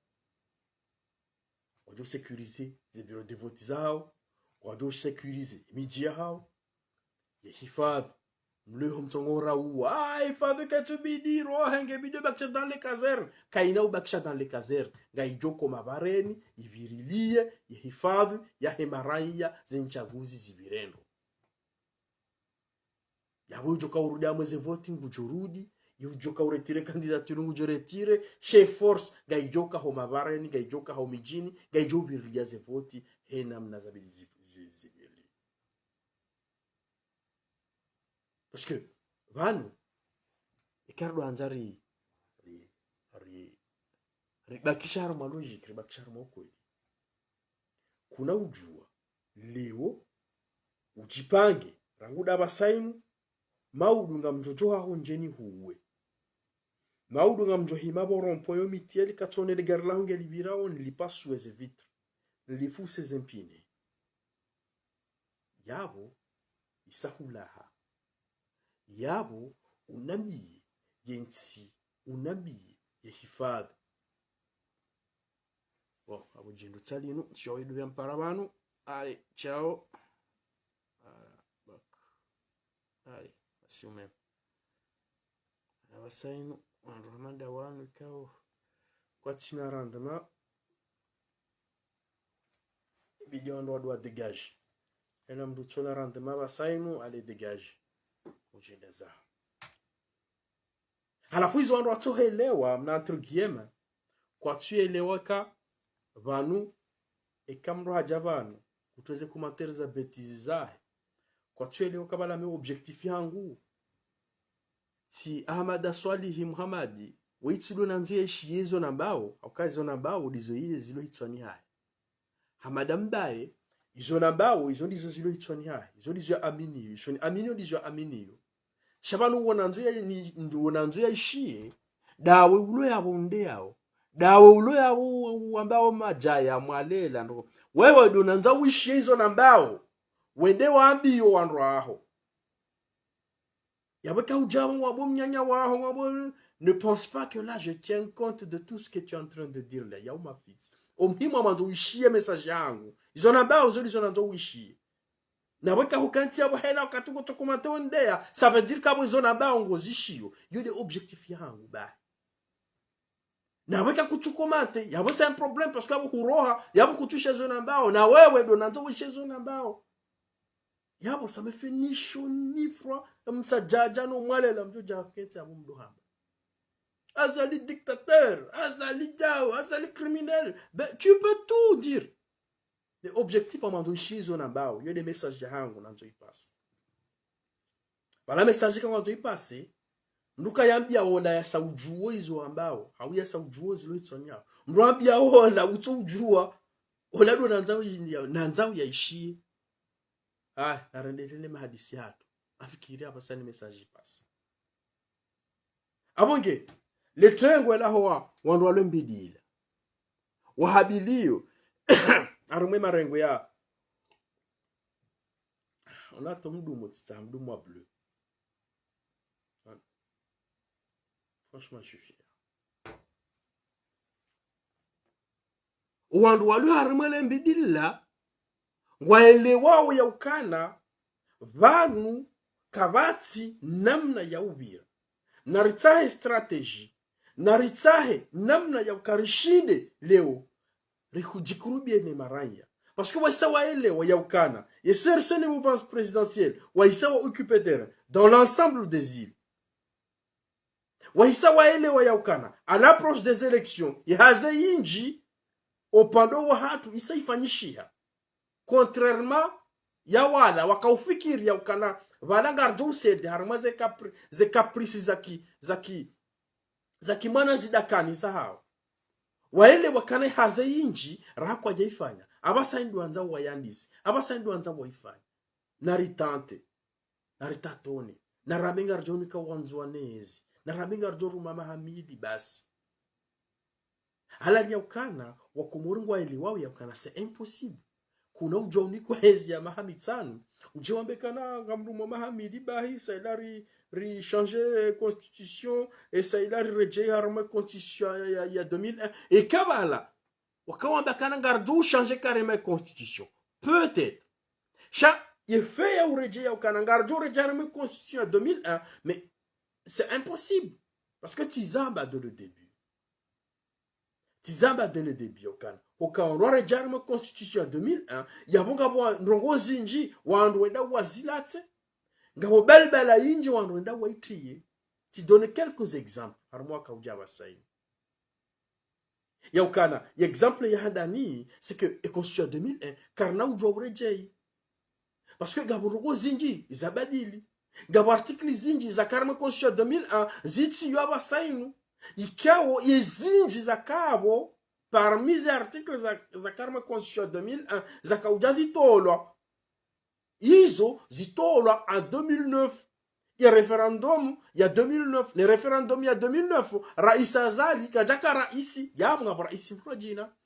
Ngwadjo sécuriser ze bureau de vote zahawo. Ngwadjo sécuriser midji yahawo. Ye hifadhwi, mlo iho mtsongora uwa. Ah, hifadhwi ketsu bidi rohe, nge bidi ubakisha dans les casernes. Kayina ubakisha dans les casernes. Ngayidjo ko mabareni, ivirilie ye hifadhwi yahe maraiya, ze ntsaguzi zivire ndro. Yapvo udjo ka urudi amwe ze voti ngudjo rudi, udjo ka uretire candidature ngudjo retire, she force, ngayidjo ka ho mabareni, ngayidjo ka ho midjini, ngayidjo uvirilia ze voti, he namna zabidi zi, zi, zivirilie. Parce que, pvanu, eka ridjo andza ri, ri, ri, ribakishe harumwa logique, ribakishe harumwa ukweli. Kuna udjua, leo, udjipange, rangu ndapvasa inu, maudu ngamdjo djoha ho ndjeni huwe. Maudu ngamdjo hima pvo rond-point yo miti eli katsone le gari laho ngelipvirao nilipasue ze vitre, nilifuse ze mpine. Yapvo, isa hulaha. Yapvo, unambiye, ye ntsi, unambiye, ye hifadhwi. Bon, apvo djindru tsalinu, tsiyo idu ya mpara pvanu. Allez, ciao. Voilà, bak. Allez, merci vous-même. Apvasa inu, wandru hamanda wanu ikao kwatsina rendement. Ibidi wandru wadua dégage. Ena mndru tsona rendement apvasa inu, allez dégage. Udjenda zaho. Halafu izo wandru watsohelewa, mna entre guillemets, kwatsuelewa ka pvanu, eka mndru hadja pvanu, kutowa ze commentaire za bêtise zahe. Kwatsuelewa ka pvala mi objectif yangu tsi Ahamada Swalihi Muhamadi, we itsi ndo nandzo yaishiye izo nambao, hauka izo nambao ndizo iye zilo hitswani hahe. Hamada Mbaye, izo nambao, izo ndizo zilo hitswani hahe. Izo ndizo yaaminiyo, izo niaminiyo ndizo yaaminiyo. Sha pvanu wo nandzo ya, ni, wo nandzo yaishiye, ndawe ulo yapvo nde yao. Ndawe ulo yapvo wambao madjaya mwalela ndo. Wewe ndo nandzo wishiye izo nambao. Wende wambiye wandru waho. Yapvo eka udja pvo ngwambo mnyanya waho, ngwambo, ne pense pas que là je tiens compte de tout ce que tu es en train de dire là, ya umafitsi. O muhimu ngamwandzo wishiye message yangu. Izo nambao, izo ndizo nandzo wishiye. Na pvo eka hukantsi yapvo hena wakati ngotso commenter wendeye, ça veut dire ka pvo izo nambao ngozishiyo. Yo nde objectif yangu, bahi. Na pvo eka kutsu commenter, yapvo c'est un problème, parce que yapvo huroha, yapvo kutsushiya izo nambao, na wewe ndo nandzo wishiye izo nambao. Yapvo ça me fait ni chaud ni froid, msadjadja no mwalela mdjo dja kentsi yapvo mdo hamba. Azali dictateur, Azali djao, Azali criminel. Ben, tu peux tout dire. Mais objectif ngamwandzo wishiye izo nambao, yo nde message yahangu nandzo ipase. Pvala message eka ngamwandzo ipase, mndru kayambiya ola yasa udjuo izo ambao, hau yasa udjuo zilo hitswani haho. Mndru ambiya ola utso udjua, ola ndo nandzao yi, nandzao yaishiye. Ah, narendelee ne mahadisi hatru. Afikiri apvasa ni message ipase. Apvo nge, le trengwe laho wa, wandru walo Mbidila. Wahabiliyo, harumwa ye marengwe ya. On a ton mdomo, tsitsa mdomo wa bleu. Voilà. Franchement, je suis fier. Wandru walo harumwa le Mbidila, ngwaelewao ya ukana, pvanu, kapvatsi namna ya upvira. Naritsahe stratégie, naritsahe namna ya uka rishinde leo rihudjikurubie ne maranya. Parce que wahisa waelewa ya ukana ye CRC ne mouvance présidentielle, wahisa wa occuper terrain dans l'ensemble des îles. Wahisa waelewa ya ukana, à l'approche des élections, ye hazi yindji opvande wahatru isa ifanyishiha. Contrairement ya wala wakaufikiri ya ukana pvala ngaridjo usede harimwa ze capri-, ze caprice za ki, za ki, za kimwana zidakani za hawo. Waelewa ukana ye hazi yindji rakwadja ifanya. Apvasa ndo wandza wayandise. Apvasa ndo wandza wayifanye. Naritente. Naritatone. Narambe ngaridjo nika wandzuwani ezi. Narambe ngaridjo ruma maha mili basi. Halali ya ukana, wakomori ngwaelewao ya ukana c'est impossible. Kuna udjo unikwa ezi ya maha mitsanu, udje wambe ukana ngamrumao maha mili bahi, ça il a ri, ri changer constitution, et ça il a ri redjei harimwa constitution ya, ya, ya deux mille un. Eka pvala wakawamba ukana ngaridjo changer carrément constitution. Peut-être. Sha, ye fait ya uredjei ya ukana ngaridjo redjei harimwa constitution ya deux mille un, mais c'est impossible. Parce que tsi zamba dès le début. Tsi zamba dès le début ya ukana, uka wandru waredjei harimwa constitution ya deux mille un, yapvo ngapvo ndrongoo zindji wandru wenda wazilatse. Ngapvo balbala yindji wandru wenda wayitriye. Tsi donne quelques exemples, harimwa waka udja apvasa inu. Ya ukana, ye exemple ya handani, c'est que ye constitution ya deux mille un, karina udjuwa uredjei. Parce que ngapvo ndrongoo zindji zabadili. Ngapvo articles zindji zaka harimwa constitution ya deux mille un, zitsiyo apvasa inu. Ikao ye zindji zakapvo, parmi ze articles za, zaka harimwa constitution ya deux mille un, zaka udja zitolwa. Izo zitolwa en deux mille neuf. Ye référendum ya deux mille neuf, ne référendum ya deux mille neuf, Raisi Azali kadjaka raisi, yapvo ngapvo raisi mdru djina.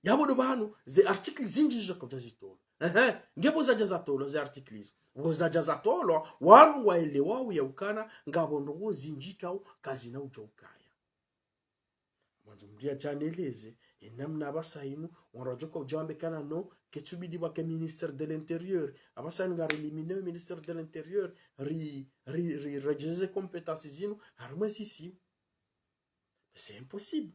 Yapvo ndo pvanu, ze articles zindji izo zaka udja zitolwa. Ehe, ngapvo zadja zatolwa, ze articles izo. Pvo zadja zatolwa, wandru waelewao ya ukana, ngapvo ndrongoo zindji ikao kazina udja ukaya. Mwandzo mdru yadje anieleze, ye namna apvasa inu, wandru wadjoka udja wambe ukana non, ketsubidi pvwake ministre de l'Intérieur. Apvasa inu ngari éliminer ministre de l'Intérieur, ri, ri, ri, redjeze compétence zinu, harimwa ezi isiwa. C'est impossible.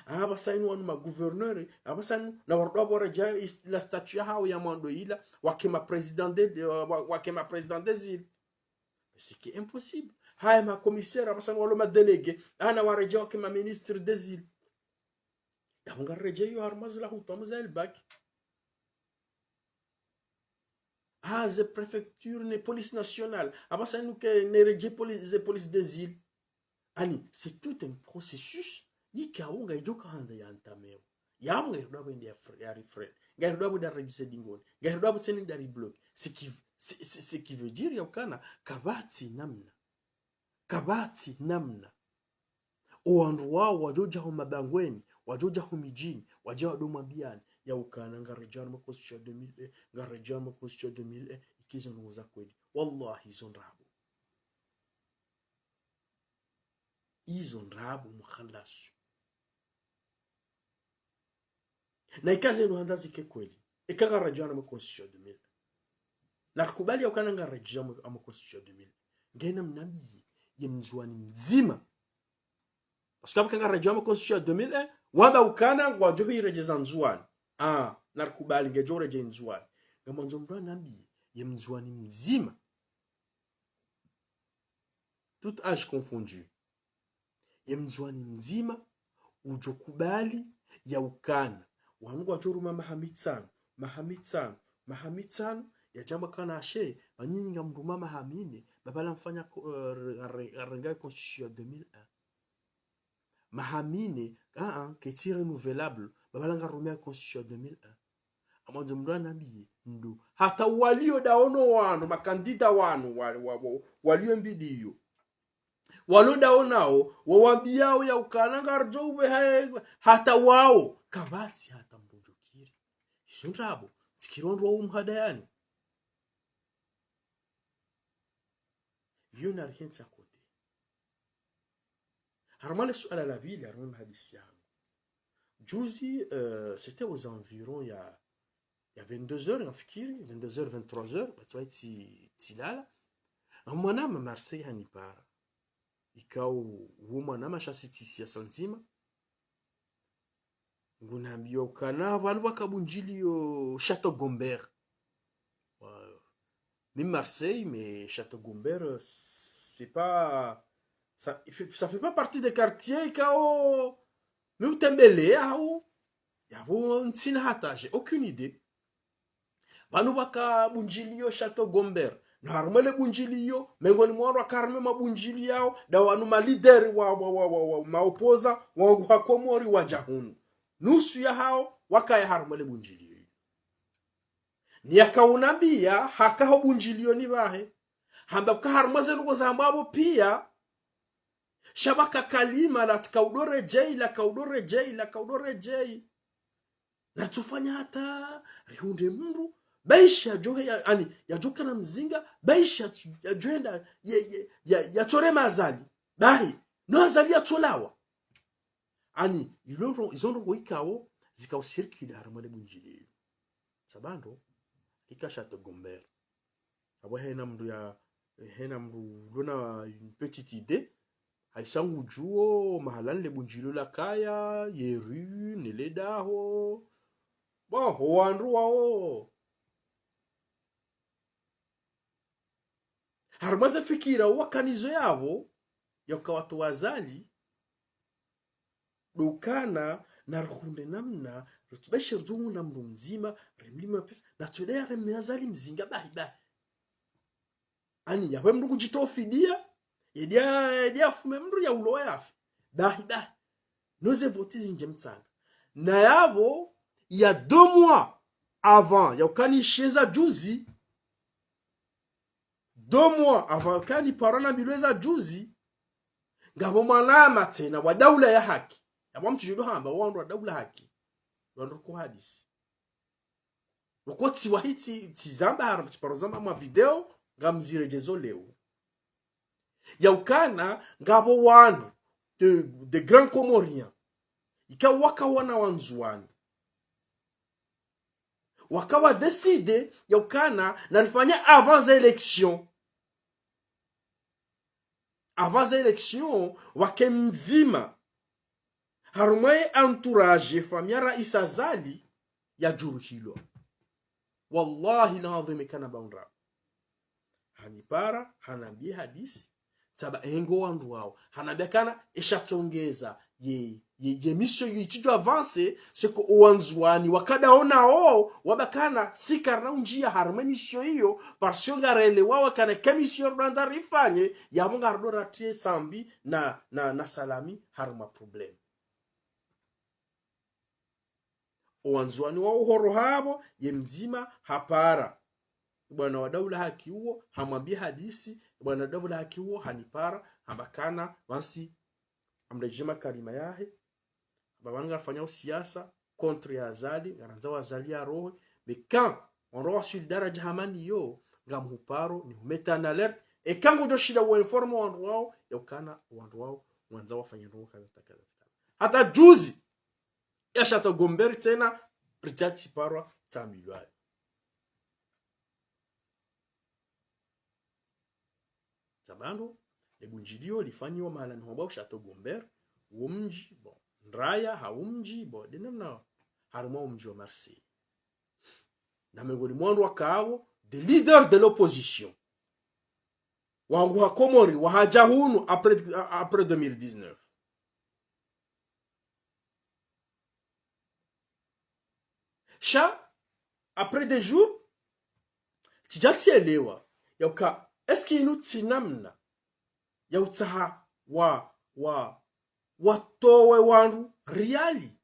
Apvasa inu wanu ma gouverneurs, apvasa inu, na wandru wapvo redjei is-, la statut ya hawo ya mwando ila, wake ma président de, de, wa-, wake ma président des îles. Mais c'est qui est impossible. Haya ma commissaires, apvasa inu walo ma délégués, ana waredjei wake ma ministres des îles. Yapvo ngariredjeyo harimwa zila hutumu za elbaki. Ah, ze préfecture ne police nationale. Apvasa inu ke neredjei poli-, ze police des îles. Ani, c'est tout un processus. Yika wo ngayidjo ka handza ya entamewa. Yapvo ngayirudi yapvo yende ya fre-, ya refrain. Ngayirudi yapvo nda redjeze dingoni. Ngayirudi yapvo tsena nda rebloquer. Ce qui, ce, ce, ce qui veut dire ya ukana, kapvatsi namna. Kapvatsi namna. O wandru wawo wadjo dja ho mabangweni, wadjo dja ho midjini, wadje wado mwambiyani, ya ukana ngaredjei harimwa constitution ya deux mille un, ngaredjei harimwa constitution ya deux mille un, ikizo ndrongoo za kweli. Wallahi, izo ndrabo. Izo ndrabo mkhalasu. Na ika zinu handza zike kweli. Ika ngaredjei harimwa constitution ya deux mille un. Narikubali ya ukana ngaredjei harimwa, harimwa constitution ya deux mille un. Ngena mnambiye, ye Mndzuwani mdzima. Parce que apvo ika ngaredjei harimwa constitution ya deux mille un, wamba ukana ngwadjo huyiredjeza Ndzuwani. Ah, narikubali ngedjo redjei Ndzuwani. Ngamwandzo mdru anambiye, ye Mndzuwani mdzima. Tout âge confondu. Ye Mndzuwani mdzima, udjo kubali ya ukana. Wanu ngwadjo ruma maha mitsanu, maha mitsanu, maha mitsanu, yadje yamba ukana ashe, pvanu nyinyi ngamruma maha mine, ba pvala mfanya ko-, eh, re-, re-, renga constitution ya deux mille un. Maha mine, ah, ah, ketsi renouvelable, ba pvala ngarumia constitution ya deux mille un. Ngamwandzo mdru anambiye, ndo. Hata walio daono wanu, ma candidats wanu, wa-, wa-, wa-, walio mbili iyo. Walo daonao, wawambiyao ya ukana ngaridjo upveha, hata wawo, kapvatsi hata mdru djo kiri. Izo ndrabo, tsikirondro wa umhadayani. Iyo narihentsi à côté. Harimwa le suala la pvili, harimwa mahadisi yanu. Juzi, euh, c'était aux environs ya ya vingt-deux heures, ngamfikiri, vingt-deux heures, vingt-trois heures, batsowa tsi, tsilala. Mwanama Marseille hanipara. Ikao, uwo mwanama sha sisi ya sanzima. Ngunambio kana, pvanu pvaka bundjilio Château Gombert. Wa-, mi Marseille, mais Château Gombert, c'est pas, ça, il fait, ça fait pas partie des quartiers ikao, mi utembelea hao, yapvo ntsina hata, j'ai aucune idée. Pvanu pvaka bundjilio Château Gombert. Na harumwa le bundjilio, mengoni mwa wandru waka harumwa mabundjilio yao, nda wanu ma leader wa, wa, wa, wa, wa, ma opposants, wangu ha Komori wadja hunu. Nusu ya hao, wakaya harumwa le bundjilio. Ni yaka unambia, haka ho bundjilio ni pvahe. Hamba ka harumwa ze ndrongoo za hamba apvo pia, sha pvaka kalima la tika udo redjei, la ka udo redjei, la ka udo redjei. Na tsofanya hata rihundre mndru, baisha yadjo he ya, ani, yadjo kana mzinga, baisha yadjo henda, ye, ye, ya, yatsore ma Azali. Bahi, no Azali yatsolawa. Ani, ilo ndro-, izo ndrongoo ikao, zikao circuler harumwa le bundjilio. Tsamba ndo, ika Château Gombert. Apvo hena mndru ya, hena mndru lona une petite idée, haisa ngudjuo, mahalani le bundjilio lakaya, ye rue, ne le daho. Bon, ho wandru wao. Harumwa ze fikira wakanazo yapvo, yaka watowa Azali, ndo ukana, na rihundre namna, ritsu baishe ridjo hundra mndru mdzima, rimlime pesa, na tswede ya rimne Azali mzinga bahi bahi. Ani, yapvo mndru kudjitowa fidia, yedja, yedja afume mndru ya ulowa yafe. Bahi bahi. No ze voti zindje mtsanga. Na yapvo, ya deux mois avant, ya ukana ishiya za juzi, deux mois avant, kani paro na mbilwe za juzi, ngapvo mwanama tsena wa daula ya haki. Yapvo mtsidjo hamba, wandru wa daula haki. Wandru ko hadisi. Uko tsiwahi tsi, tsizamba harumwa, tsiparo zamba mwa video, ngamziredjezo leo. Ya ukana, ngapvo wandru, de, de grands Comoriens. Ika waka wana Wandzuwani. Waka wa décider ya ukana na rifanya avant élection. Avant élection, wake mdzima. Harumwa ye entourage, famille ya Rais Azali, ya djuruhilwa. Wallahi l'adhwim kana baundra. Hanipara, hanambia hadisi, tsamba engo wandru wao. Hanambia kana, esha tsongeza, ye, ye, ye mission yo itsidjo avancer, c'est que o Wandzuwani, wakada ona o, wamba kana, si karina undjia harumwa mission iyo, parce que ngarelewao kana ke mission rwandza rifanye, yapvo ngarudo ratriye Sambi na, na, na Salami harumwa problème. O Wandzuwani wao horo hapvo, ye mdzima hapara. Bwana wa daula haki uwo, hamwambia hadisi, bwana wa daula haki uwo, hanipara, hamba kana, pvantsi, amredjema kalima yahe, hamba pvanu ngarifanyao siasa, contre ya Azali, ngarandzao Azali yarohe, mais quand, wandru wao waswili daradja hama ni yo, ngamhuparo, nihumetsa en alerte, eka ngudjo shinda wa informer wandru wao, ya ukana wandru wao, ngwandzao wafanye ndrongoo kadha, kadha, kadha. Hata juzi, ya Château Gombert tsena, ridja tsiparwa tsambilwayo. Tsamba ndo, le bundjilio lifanyiwa mahalani hwambwao Château Gombert, wo mdji, bon, ndraya, ha wo mdji, bon, de namna, harumwa wo mdji wa Marseille. Na mengoni mwa wandru wakao, des leaders de l'opposition. Wangu ha Komori, wahadja hunu après, après deux mille dix-neuf. Sha, après deux jours, tsidja tsielewa, ya uka, est-ce que inu tsi namna, ya utsaha wa, wa, watowe wandru riali?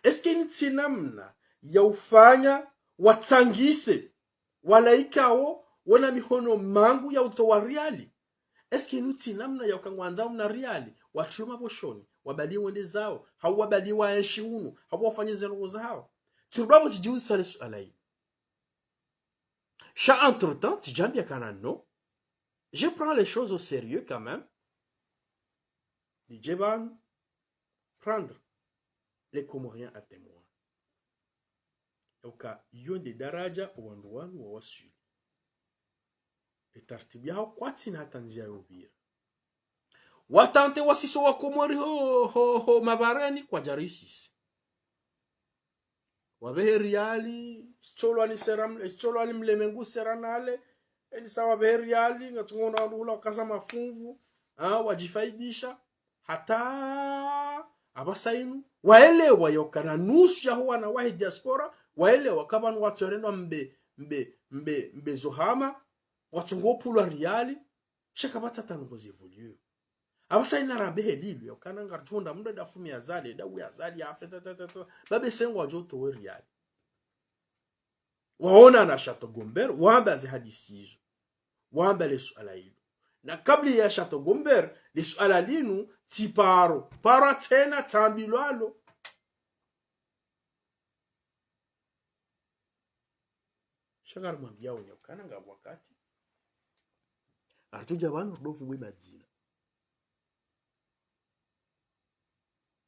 Est-ce que inu tsi namna ya ufanya watsangise wala ikao wona mihono mangu ya utowa riali? Est-ce que inu tsi namna ya uka ngwandzao mna riali, watriyo maboshoni, wabaliye wende zao, hau wabaliye waenshi hunu, hau wafanye ze ndrongoo zahao? Tsirudi apvo tsidjiuzisa le suala ili. Sha entre-temps, tsidjambia kana non. Je prends les choses au sérieux quand même. Ndidje pvanu, prendre les Comoriens à témoin. Uka iyo nde daraja wandru wanu wawaswili. Ye tartibu yahawo kwatsina hata ndzia yopvira. Watante wasiso wa Komori ho, ho, ho mabareni kwadja réussir. Wapvehe riali, sitsolwa ni sera, sitsolwa ni mlemengu sera nale, eni sa wapvehe riali, ngatsungono wandru hula wakaza mafunvu, ah, wadjifaidisha, hata apvasa inu, waelewa yaukana nusu yaho wana wahe diaspora, waelewa ka pvanu watsorendwa mbe, mbe, mbe, mbe zo hama, watsungo pvulwa riali, sha kapvatsi hata ndrongo zi évoluer. Apvasa inu rapvehe lilo, yaukana ngaritsonda mndru enda fumi Azali, enda uwe Azali, afe, ta, ta, ta, ta. Babe sengo wadjo towa riali. Waona na Chateau Gombert, wamba ze hadisi izo. Wamba le suala ilo. Na kabla ya Chateau Gombert, le suala linu, tsi paro. Paro tsena tsambilwalo. Sha ngarimwambiao nyi ukana ngapvo wakati. Aritsudja pvanu ridopvubwe madzina.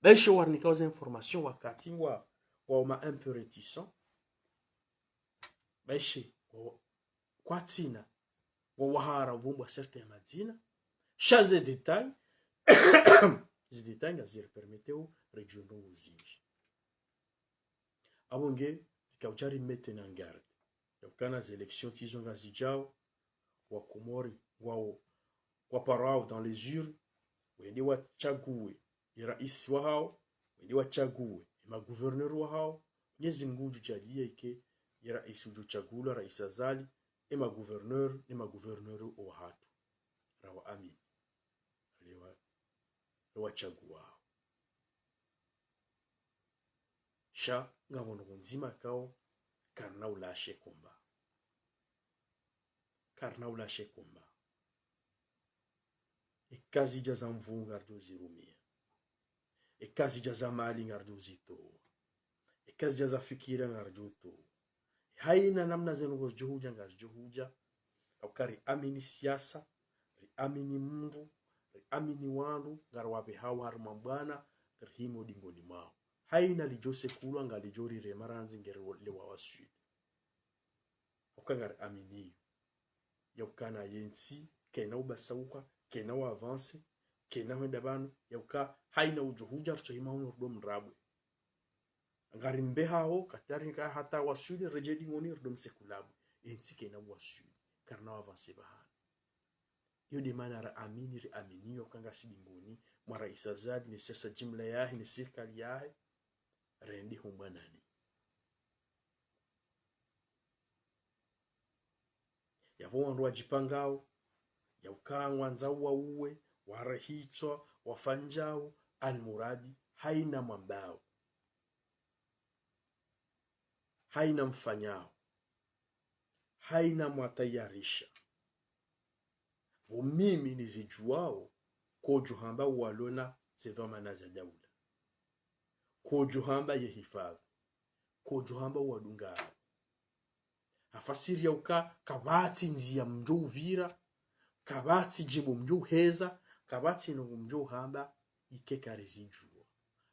Baishe warinikao ze information wakati ngwa, ngwa uma un peu réticent. Baishe, ngwa, kwatsina, ngwa wahara uvumbwa certains madzina. Sha ze détails, ze détails ngazi ripermeteo ridjuwe ndrongo zindji. Apvo nge, rikaudja ri mettre en garde. Yaukana ze élections tsi izo ngazidjao, wa Komori, ngwao, ngwaparao dans les urnes, wende watsague ye raisi wahawo, wende watsague ye ma gouverneurs wahawo, Mwenyezi Mungu udjo djaaliya ike ye raisi udjo tsagulwa, raisi Azali, ye ma gouverneurs, ne ma gouverneurs owahatru. Rawaamini. Rewa, rewatsaguao. Sha, ngapvo ndrongo ndzima ikao, karina ulasha combat. Karina ulasha combat. Eka zidja za nvuu ngaridjo zirumia. Eka zidja za mali ngaridjo zitowa. Eka zidja za fikira ngaridjo towa. Haina namna ze ndrongo zidjo hudja ngazidjo hudja. Hauka riamini siasa, riamini mndru, riamini wandru, ngariwapvehao harimwa mbwana, rihime udingoni mwawo. Haina lidjo sekulwa ngalidjo rirema randzi ngeri le wawaswili. Hauka ngariaminio yaukana ye ntsi, kayina ubasauka, kayina uavancer, kayina hwenda pvanu, yauka haina udjo hudja ritsohima hunu rido mrabwe. Ngarimbehawo, katari nga hata waswili, redje dingoni, rido msekulabwe. Ye ntsi kayina uwaswili, karina uavancer pvahanu. Iyo nde mana raamini, riaminio, ka ngasi dingoni mwa raisi Azali, ne siasa jimla yahe, ne sirikali yahe, rende ho mbwanani. Yapvo wandru wadjipangao, yauka ngwandzao wauwe, warehitswa, wafanyao, almuradi, haina mwambao. Haina mfanyao. Haina mwatayarisha. Pvo mimi nizidjuwao, kodjo hamba walona ze dhwamana za daula. Kodjo hamba ye hifadhwi. Kodjo hamba wadungao. Hafasiri yauka, kapvatsi ndzia mdjo upvira, kapvatsi djimbo mdjo uheza, kapvatsi ndrongo mdjo uhamba, ike karizidjuwa.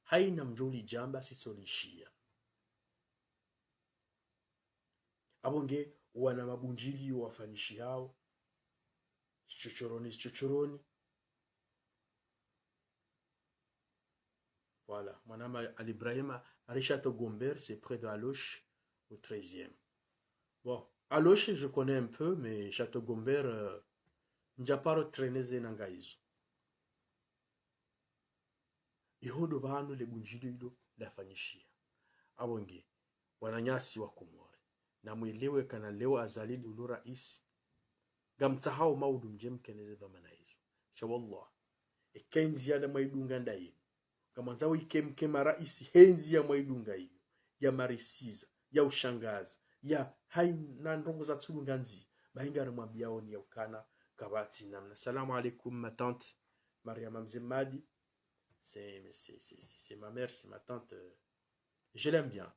Haina mdjo ulidjamba, sitsolishiya. Apvo nge wana mabundjilio wafanyishihao, shichochoroni, shichochoroni. Voilà, mwanama Ali Ibrahima, ari Château Gombert, c'est près de Aloche, au treizième. Bon, Aloche, je connais un peu, mais Château Gombert, euh, ndjaparo traîner ze nanga izo. Iho ndo pvanu le bundjilio ilo lafanyishiha. Apvo nge, wananyasi wa Komori, namwelewe kana leo Azali ndo ulo raisi, ngamtsahao maudu mdje mkeneze dhwamana izo. Sha wallah, eka ndzia nda mwaidunga nda yinu, ngamwandzao ike mke maraisi he ndzia mwaidunga iyo, ya marisiza, ya ushangaza, ya haina ndrongo zatsulunga ndzia, bahi ngarimwambiao nyi yaukana, kapvatsi namna. Salam alaikum, ma tante Mariama Mze Madi. C'est, c'est, c'est, c'est, c'est ma mère, c'est ma tante. Euh, je l'aime bien.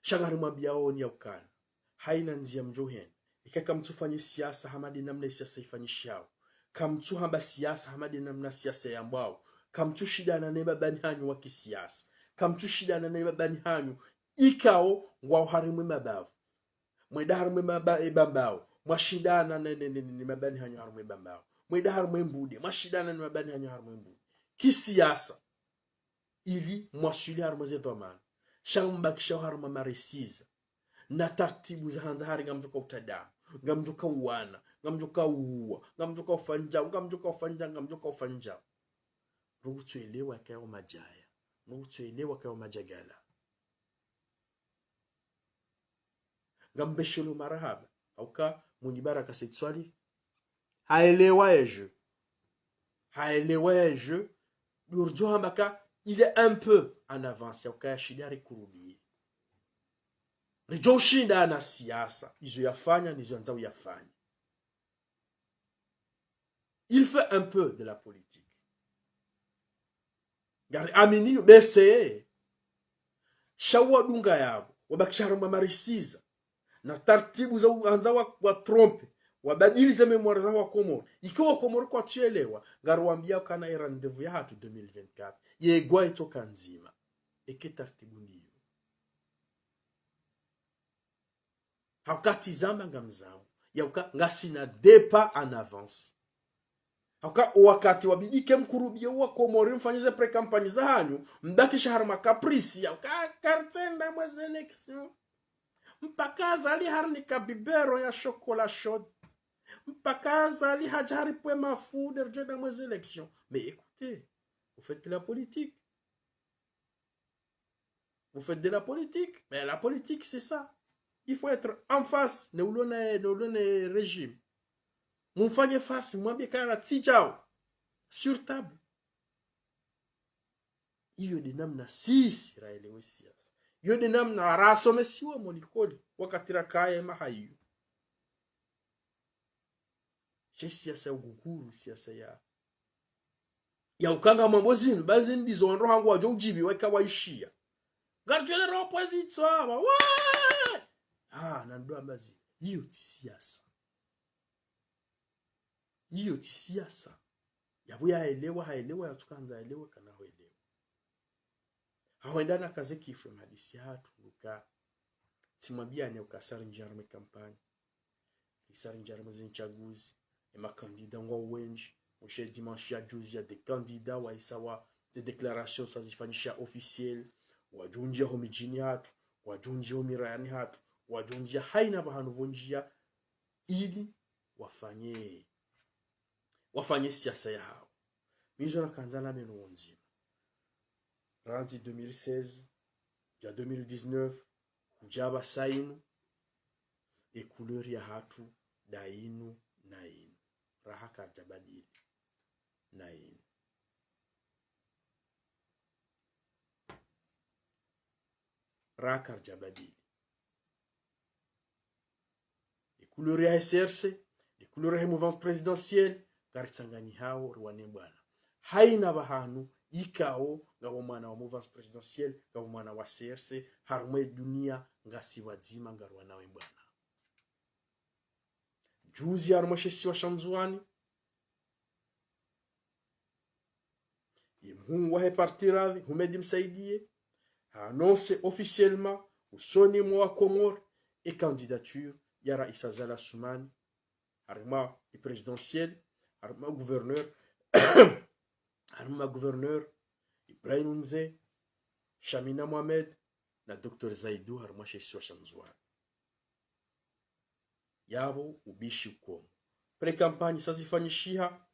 Sha ngarimwambiao nyi yaukana, haina ndzia mdjo henda, eka kamtsufanye siasa hama nde namna siasa ifanyishihao. Kamtsuhamba siasa hama nde namna siasa yambwao. Kamtsushindana ne mbapvi hanyu wa kisiasa. Kamtsushindana ne mabani hanyu ikao ngwao harimwa e mabavu. Mwenda harimwa e maba-, e Bambao, mwashindana ne, ne, ne, ne, ne mabani hanyu harimwa e Bambao. Mwenda harimwa e Mbude, mwashindana ne mabani hanyu harimwa e Mbude. Kisiasa, ili mwaswili harimwa ze dhwamana. Sha mbakishao harimwa marisiza na taratibu za handza hari ngamdjoka utradamu, ngamdjoka uwana, ngamdjoka uwa, ngamdjoka ufanya, ngamdjoka ufanya, ngamdjoka ufanya. Rukutsuelewa kaya o majaya. Rukutsuelewa kaya o majagala. Ngambeshelo marahaba. Hauka Mwinyi Baraka Said Soilihi haelewa e jeu. Haelewa e jeu. Ndo ridjo hamba ka il est un peu en avance. Hauka yashindi arikurubiye. Ridjo ushinda ana siasa. Izo yafanya, nizo yandzao yafanye. Il fait un peu de la politique. Ngari amini yo bese. Sha wadunga yapvo, wabakisha harumwa marisiza na taratibu za uhandza wa, wa trompe, wabadilize mémoire za Wakomori. Ike Wakomori kwatsuelewa, ngariwambia ukana e rendez-vous yahatru deux mille vingt-quatre yegwa itoka ndzima. Eke taratibu ndiyo. Hauka tsi zamba ngamzambo. Yauka ngasina deux pas en avance. Hauka o wakati wabidi ke mkurubiye Wakomori mfanye ze pré-campagne zahanyu, mbakisha harumwa caprice, yauka karitsenda mwa ze élection. Mpaka Azali harinika biberon ya chocolat chaud. Mpaka Azali hadja haripve mafude ridjo enda mwa ze élection. Mais écoutez, vous faites de la politique. Vous faites de la politique, mais la politique, c'est ça. Il faut être en face, ne ulo ne, ne ulo ne régime. Mumfanye face, mwambie kana tsi djao. Sur table. Iyo nde namna sisi raelewa e siasa. Iyo nde namna rasomesiwa mo likoli, wakati rakaya maha iyo. She siasa ya ugukuru, siasa ya, ya ukanga mambo zinu, ba zinu ndizo wandru hangu wadjo udjibi, waika waishiya. Ngaridjo lera opposition aba, we! Ah, na ndo amba zinu. Iyo tsi siasa. Iyo tsi siasa. Yapvo yaelewa, haelewa, yatsukandza elewa, kana hoelewa. Hahwenda nakaze kifwe mahadisi yahatru, uka tsimwambiani uka sa rindjia harumwa e campagne. Risa rindjia harumwa ze ntsaguzi, e makandida ngwao wendji, mwishe dimanche ya juzi ya des candidats, waisa wa ze déclaration sa zifanyisha officiel, wadjo undjia ho midjini hatru, wadjo undjia ho mirayani hatru, wadjo undjia haina pvahanu pvondjia, ili wafanye, wafanye siasa yahao. Mi izo nakandza nambe no wondzima. Randzi deux mille seize, dja deux mille dix-neuf, kudja pvasa inu, e couleur yahatru, nda inu, na inu. Raha karidja badili. Na inu. Raha karidja badili. E couleur ya C R C, e couleur ya mouvance présidentielle, karitsanganyihao riwane bwana. Haina pvahanu, ikao, ngapvo mwana wa mouvance présidentielle, ngapvo mwana wa C R C, harumwa e dunia, ngasi pvwadzima, ngariwanawe bwana. Juzi harumwa she isiwa sha Ndzuwani, ye mhuu wahe parti radhi, Houmed Msaidie, ha annonce officiellement, usoni mwa Wakomori, e candidature ya Rais Azali Assoumani, harumwa e présidentielle, harumwa gouverneur, harumwa gouverneur, Ibrahim Mze, Chamina Mohamed, na Docteur Zaidou, harumwa she isiwa sha Ndzuwani. Yapvo ubishi ukomo. Pré-campagne sa zifanyishiha,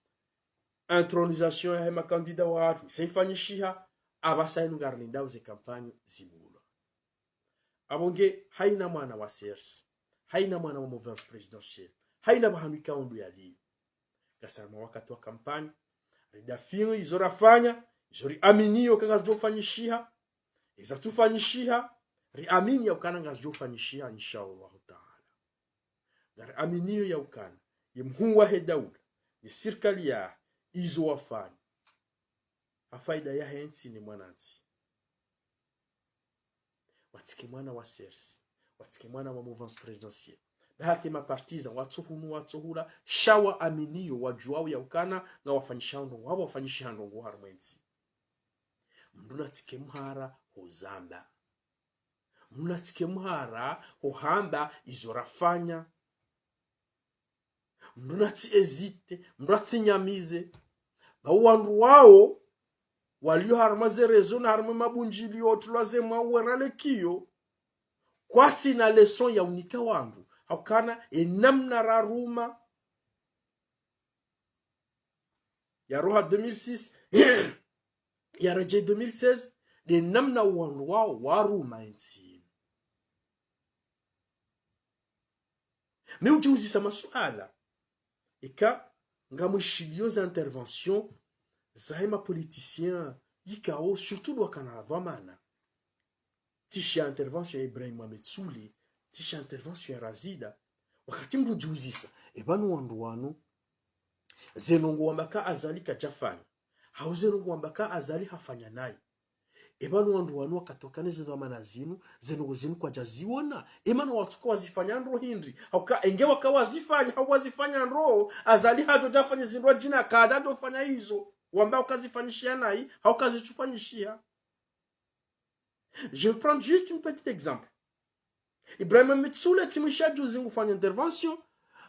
intronisation yahe makandida wahatru sa ifanyishiha, apvasa inu ngarilindao ze campagne zibulwa. Apvo nge haina mwana wa C R C, haina mwana wa mouvance présidentielle, haina pvahanu ikao ndo yaliyo. Ngasi harumwa wakati wa campagne, ridafini izo rafanya, izo riaminio ka ngazidjo fanyishiha, eza tsufanyishiha, riamini yaukana ngazidjo fanyishiha, insha Allahu Taala. Ngariaminio yaukana, ye mhuu wahe daula, ye sirikali yahe, izo wafanya ha faida yahe ntsi ne mwanantsi. Watsike mwana wa C R C, watsike mwana wa mouvance présidentielle. Ba hata e ma partisans, watso hunu, watso hula, sha waaminio, wadjuwao yaukana, ngawafanyishihao ndrongoo, hapvo wafanyishiha ndrongoo harumwa e ntsi. Mndru natsike mhara hozamba. Mndru natsike mhara hohamba izo rafanya. Mndru natsi hésité, mndru natsi nyamize. Ba wandru wao, walio harumwa ze réseaux na harumwa mabundjilio, tulwa ze mwa weralekiyo, kwatsina leçon ya unika wandru. Haukana, enamna raruma, yaroha deux mille six, yaredjei deux mille seize, nde namna wandru wao waruma entsi. Mi udjiuzisa masuala. Ika ngamwishilio za intervention zahe ma politiciens, ikao surtout ndo wakana dhwamana. Tsi sha intervention ya Ibrahim Mohamed Soulé, tsi sha intervention ya Razida. Wakati mndru udjiuzisa, eba no wandru wanu, ze ndrongoo wamba ka Azali kadjafanya, hau ze ndrongoo wamba ka Azali hafanya nayi. Eba no wandru wanu wakati wakana ze dhwamana zinu, ze ndrongoo zinu kwadjaziona. Ema no watsuka wazifanya ndro hindri. Hauka enge waka wazifanya, hau wazifanya ndro, Azali hadjo djafanya zindru djina, kadjadjofanya izo wamba ukazifanyishiha nayi, hau kazitsufanyishiha. Je vais prendre juste un petit exemple. Ibrahim Mohamed Soulé, tsi mwisha juzi ngufanya intervention.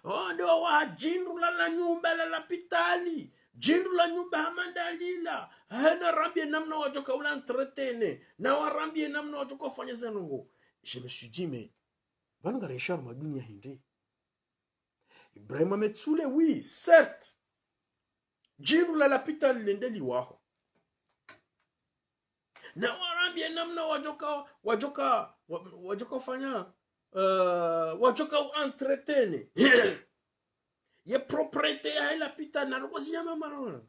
Oh, ndo wa djindru la, la nyumba la lapitali. Djindru la nyumba Hamada lila. Hena rambie namna wadjoka ula entretenir. Na warambie namna wadjoka ufanya ze ndrongoo. Je me suis dit, mais, pvanu ngarenshio harumwa dunia hindri. Ibrahim Mohamed Soulé, oui, certes. Djindru la lapitali lende liwaho. Na warambie namna wadjoka, wadjoka, wa-, wadjoka ufanya, euh, wadjoka u entretenir. Ye propreté yahe lapitali, na roko zinyama marona.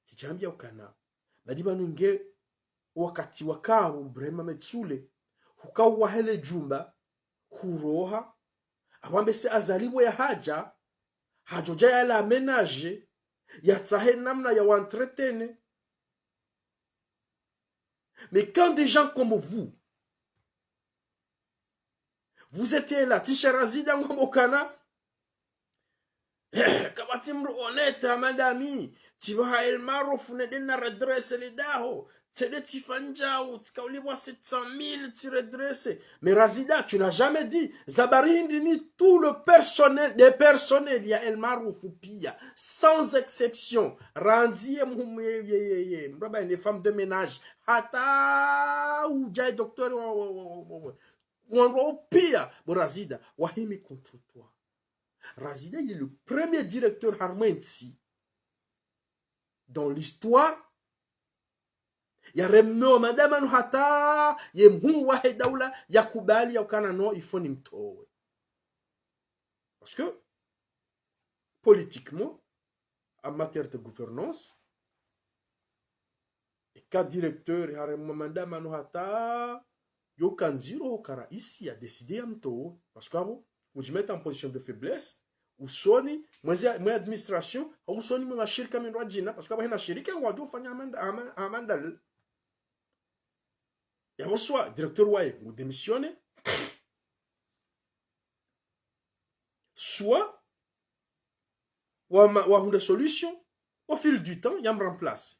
Tsidjambia ukana, badi pvanu nge wakati wakao Ibrahim Mohamed Soulé, hukao wahe le jumba, huroha, apvo ambe se Azali pvo yahadja, hadjodja yala aménager, yatsahe namna ya wa entretenir. Mais quand des gens comme vous, vous étiez là, tsi sha Razida ngwambo ukana, kapvatsi mndru honnête, Hamada mi, tsi pvaha El Maarouf nende na redresser le daho, tsende tsifanye djau, tsika ulipvwa sept cent mille, tsi redresser. Mais Razida, tu n'as jamais dit, za bari hindri ni tout le personnel, des personnels ya El Maarouf pia, sans exception. Randzi ye mhumu ye, ye, ye, ye, mraba ye femme de ménage. Hata udjaye docteur wa, wa, wa, wa, wa. Wandru pia, bo Razida, wahimi contre toi. Razida, il est le premier directeur harumwa entsi dans l'histoire, yaremewa madamanu hata ye mhuu wahe daula yakubali ya ukana non, il faut nimtowe. Parce que, politiquement, en matière de gouvernance, eka directeur haremwa madamanu hata yo kandziro ka raisi ya décider ya mtowe. Parce que apvo, udji mettre en position de faiblesse, usoni, mwezi, mwe administration, hau usoni mwe mashirika mindru djina, parce que apvo hena shirika ngwadjo ufanya amanda, ama-, amanda l-, yapvo soit directeur waye ngu démissionner, soit wa ma-, wahundre solution, au fil du temps, ya mremplacer.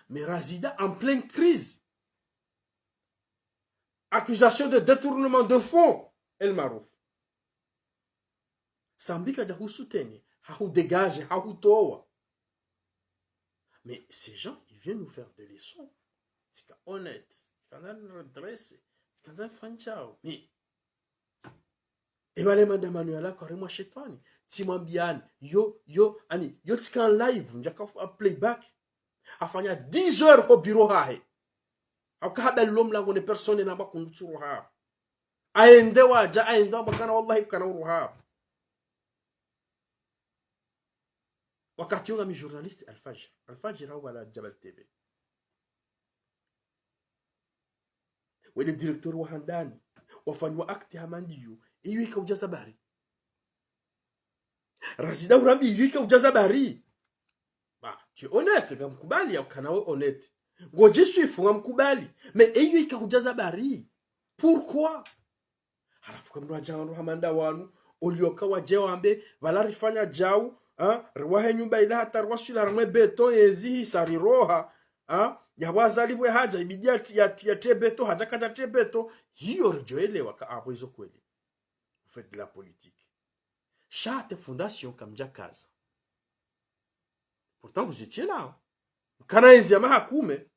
Mais Razida en pleine crise. Accusation de détournement de fonds, El Maarouf. Sambi kadja hu soutenir, hahu dégager, hahu towa. Mais ces gens, ils viennent nous faire des leçons. Tsika honnête, tsika ndzani redresser, tsika ndzani fanya djau. Mais eba le madamanu yalawa harumwa shetwani. Tsimwambiani, yo, yo, ani, yo tsika en live, ndjaka f-, playback. Hafanya dix heures ho bureau hahe. Hauka habali lo mlango ne personne namba kundru tsuroha. Aende wadja, aende wamba kana wallahi kana uroha. Wakati yo ngami journaliste Alfajr. Alfajr hau pvala Jabal T V. Wele directeur wa handani, wafanywa acte hama ndiyo, iyo ika udja za bari. Razida urambi iyo ika udja za bari. Ba, tu es honnête, ngamkubali ya ukana we honnête. Ngodjiswifu ngamkubali. Mais iyo ika udja za bari. Pourquoi? Halafu kamdru hadja wandru hama nda wanu, olioka wadje wambe, pvala rifanya djau, Hein? Riwahe nyumba ila hata riwaswili harumwa e béton yezi hisa riroha. Hein? Ya wazali bwe hadja, ibidi ya, ya, ya tie béton, hadja kadja tie béton. Hiyo ridjoelewa ka apvo izo kweli. Vous faites de la politique. Sha hata fondation kamdjakaza. Pourtant, vous étiez là, hein. Mkana enzi ya maha kume.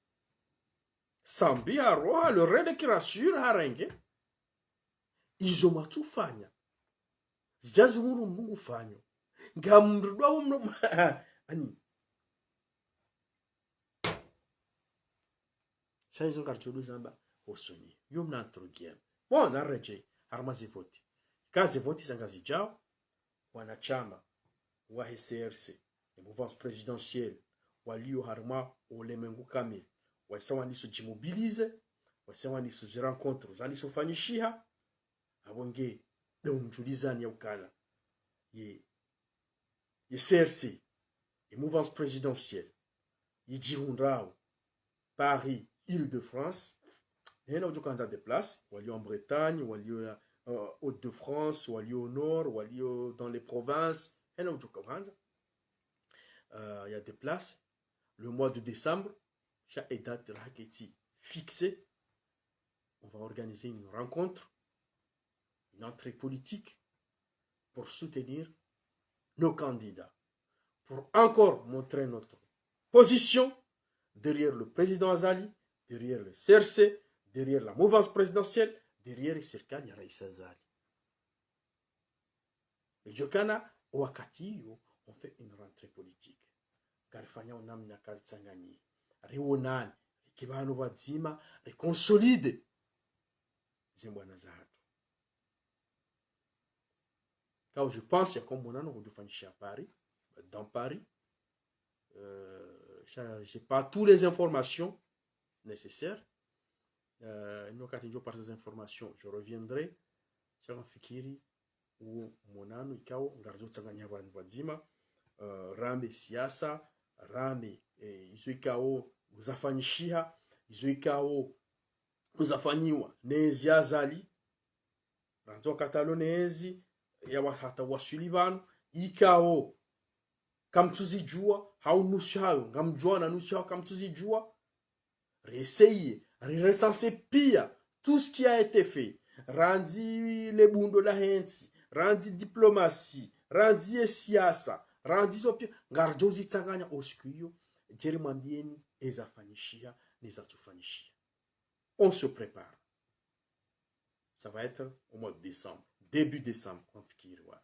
Sambi haroha, le rende qui rassure, harenge. Izo mwatsufanya. Zidja zihundru mndru ngufanyo. Ngamrudwa wo mlo-, ani. Sha izo ngaridjo zamba hosoni. Yo mna entre guillemets. Bon, naredjei. Harumwa ze voti. Ka ze voti zanga zidjao, wanashama wahe C R C, ne mouvance présidentielle, walio harumwa ulemengu kamili, wasa wandiso djimobiliser, wasa wandiso ze rencontres, zandiso fanyishiha, apvo nge, nde umdjulizani ya ukana. Ye, ye C R C, ye mouvance présidentielle, yidjihundrao Paris, Île-de-France, hena udjo kandza déplacer, walio en Bretagne, walio, euh, Hauts-de-France, walio au nord, walio dans les provinces, hena udjo kandza, euh, ya déplacer, le mois de décembre, sha e date la haketi fixée, on va organiser une rencontre, une entrée politique pour soutenir nos candidats, pour encore montrer notre position derrière le président Azali, derrière le C R C, derrière la mouvance présidentielle, derrière le serikali ya Rais Azali. Ridjo kana wakati iyo, on fait une rentrée politique. Ngarifanyao namna karitsanganyi. Riwonane, rike pvanu pvadzima, riconsolider ze mbwana zahatru. Ka je pense ya ko monano ngudjofanyishiha Paris, dans Paris. Euh, sha, j'ai pas toutes les informations nécessaires. Euh, inu wakati ndjo pata ze informations, je reviendrai. Sha ngamfikiri, uwo monano ikao, ngaridjo tsanganya pvanu pvadzima, euh, rambe siasa, rambe, eh, izo ikao zafanyishiha, izo ikao zafanyiwa ne ezi ya Azali, randzi wakati alo ne ezi, ya wa-, hata waswili pvanu, ikao kamtsuzidjua, hau nusu hayo ngamdjuao na nusu hayo kamtsuzidjua. Ri essayer, ri recenser pia tout ce qui a été fait. Randzi le bundo lahe ntsi, randzi diplomatie, randzi ye siasa, randzi zo pia, ngaridjo zitsanganya o siku iyo, djeri mwambieni ezafanyishiha, nezatsufanyishiha. On se prépare. Ça va être au mois de décembre, début décembre, ngamfikiri, ouais.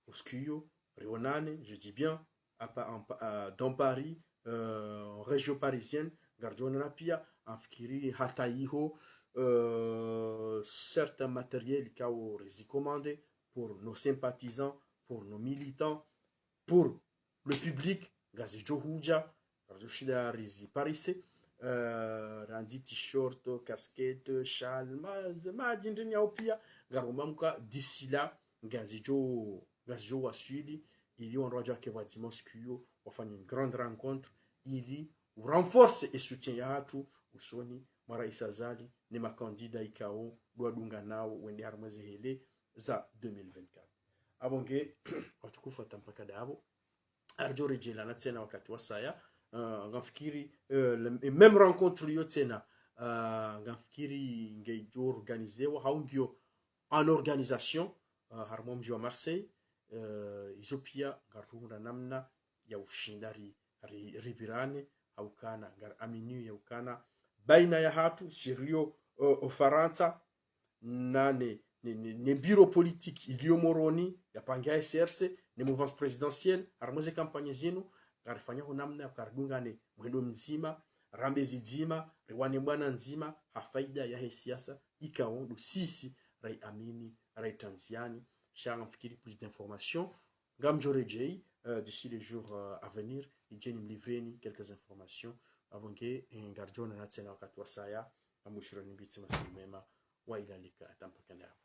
O siku iyo, riwonane, je dis bien, à Pa-, en Pa-, euh, dans Paris, euh, en région parisienne, ngaridjo wonana pia, ngamfikiri hata iho, euh, certains matériels ikao rizi commander pour nos sympathisants, pour nos militants, pour le public, ngazidjo hudja, ngaridjo shinda rizi parise, euh, randzi t-shirt, casquette, châle, ma-, madjindrini yao pia, ngaromba mka d'ici là, ngazidjo, ngazidjo waswili, ili wandru wadje wake pvadzima o siku iyo, wafanye une grande rencontre, ili u renforcer e soutien yahatru, usoni mwa Rais Azali, ne ma candidats ikao, ndo wadunga nao, wende harumwa ze hele za deux mille vingt-quatre. Apvo nge, watukufu, hata mpaka ndapvo. Ngaridjo redjeana tsena wakati wasaya. Euh, ngamfikiri, euh, le, et même rencontre iyo tsena, euh, ngamfikiri ngedjo organisewa, hau ngiyo en organisation, euh, harumwa mdji wa Marseille. Euh, izo pia ngaridjo hundra namna ya ushinda ri, ri, ripvirane, hau kana, ngari amini ya ukana, baina yahatru, si rilio, euh, o Farantsa, na ne, ne, ne, ne bureau politique ilio Moroni, ya pangiwa ye C R C, ne mouvance présidentielle, harumwa ze campagne zinu, ngarifanyao namna ya uka ridungane mwendo mdzima, rambe zidzima, riwane mbwana ndzima, ha faida yahe siasa, ikao ndo sisi, rayi amini, rayi tandziani, sha ngamfikiri plus d'informations, ngamdjo redjei, euh, d'ici les jours, euh, à venir, nidje nimlivreni quelques informations. Apvo nge, eh, ngaridjo onana tsena wakati wasaya, ngamwishioni mbitsi masihu mema, wa ila lika, hata mpaka ndapvo.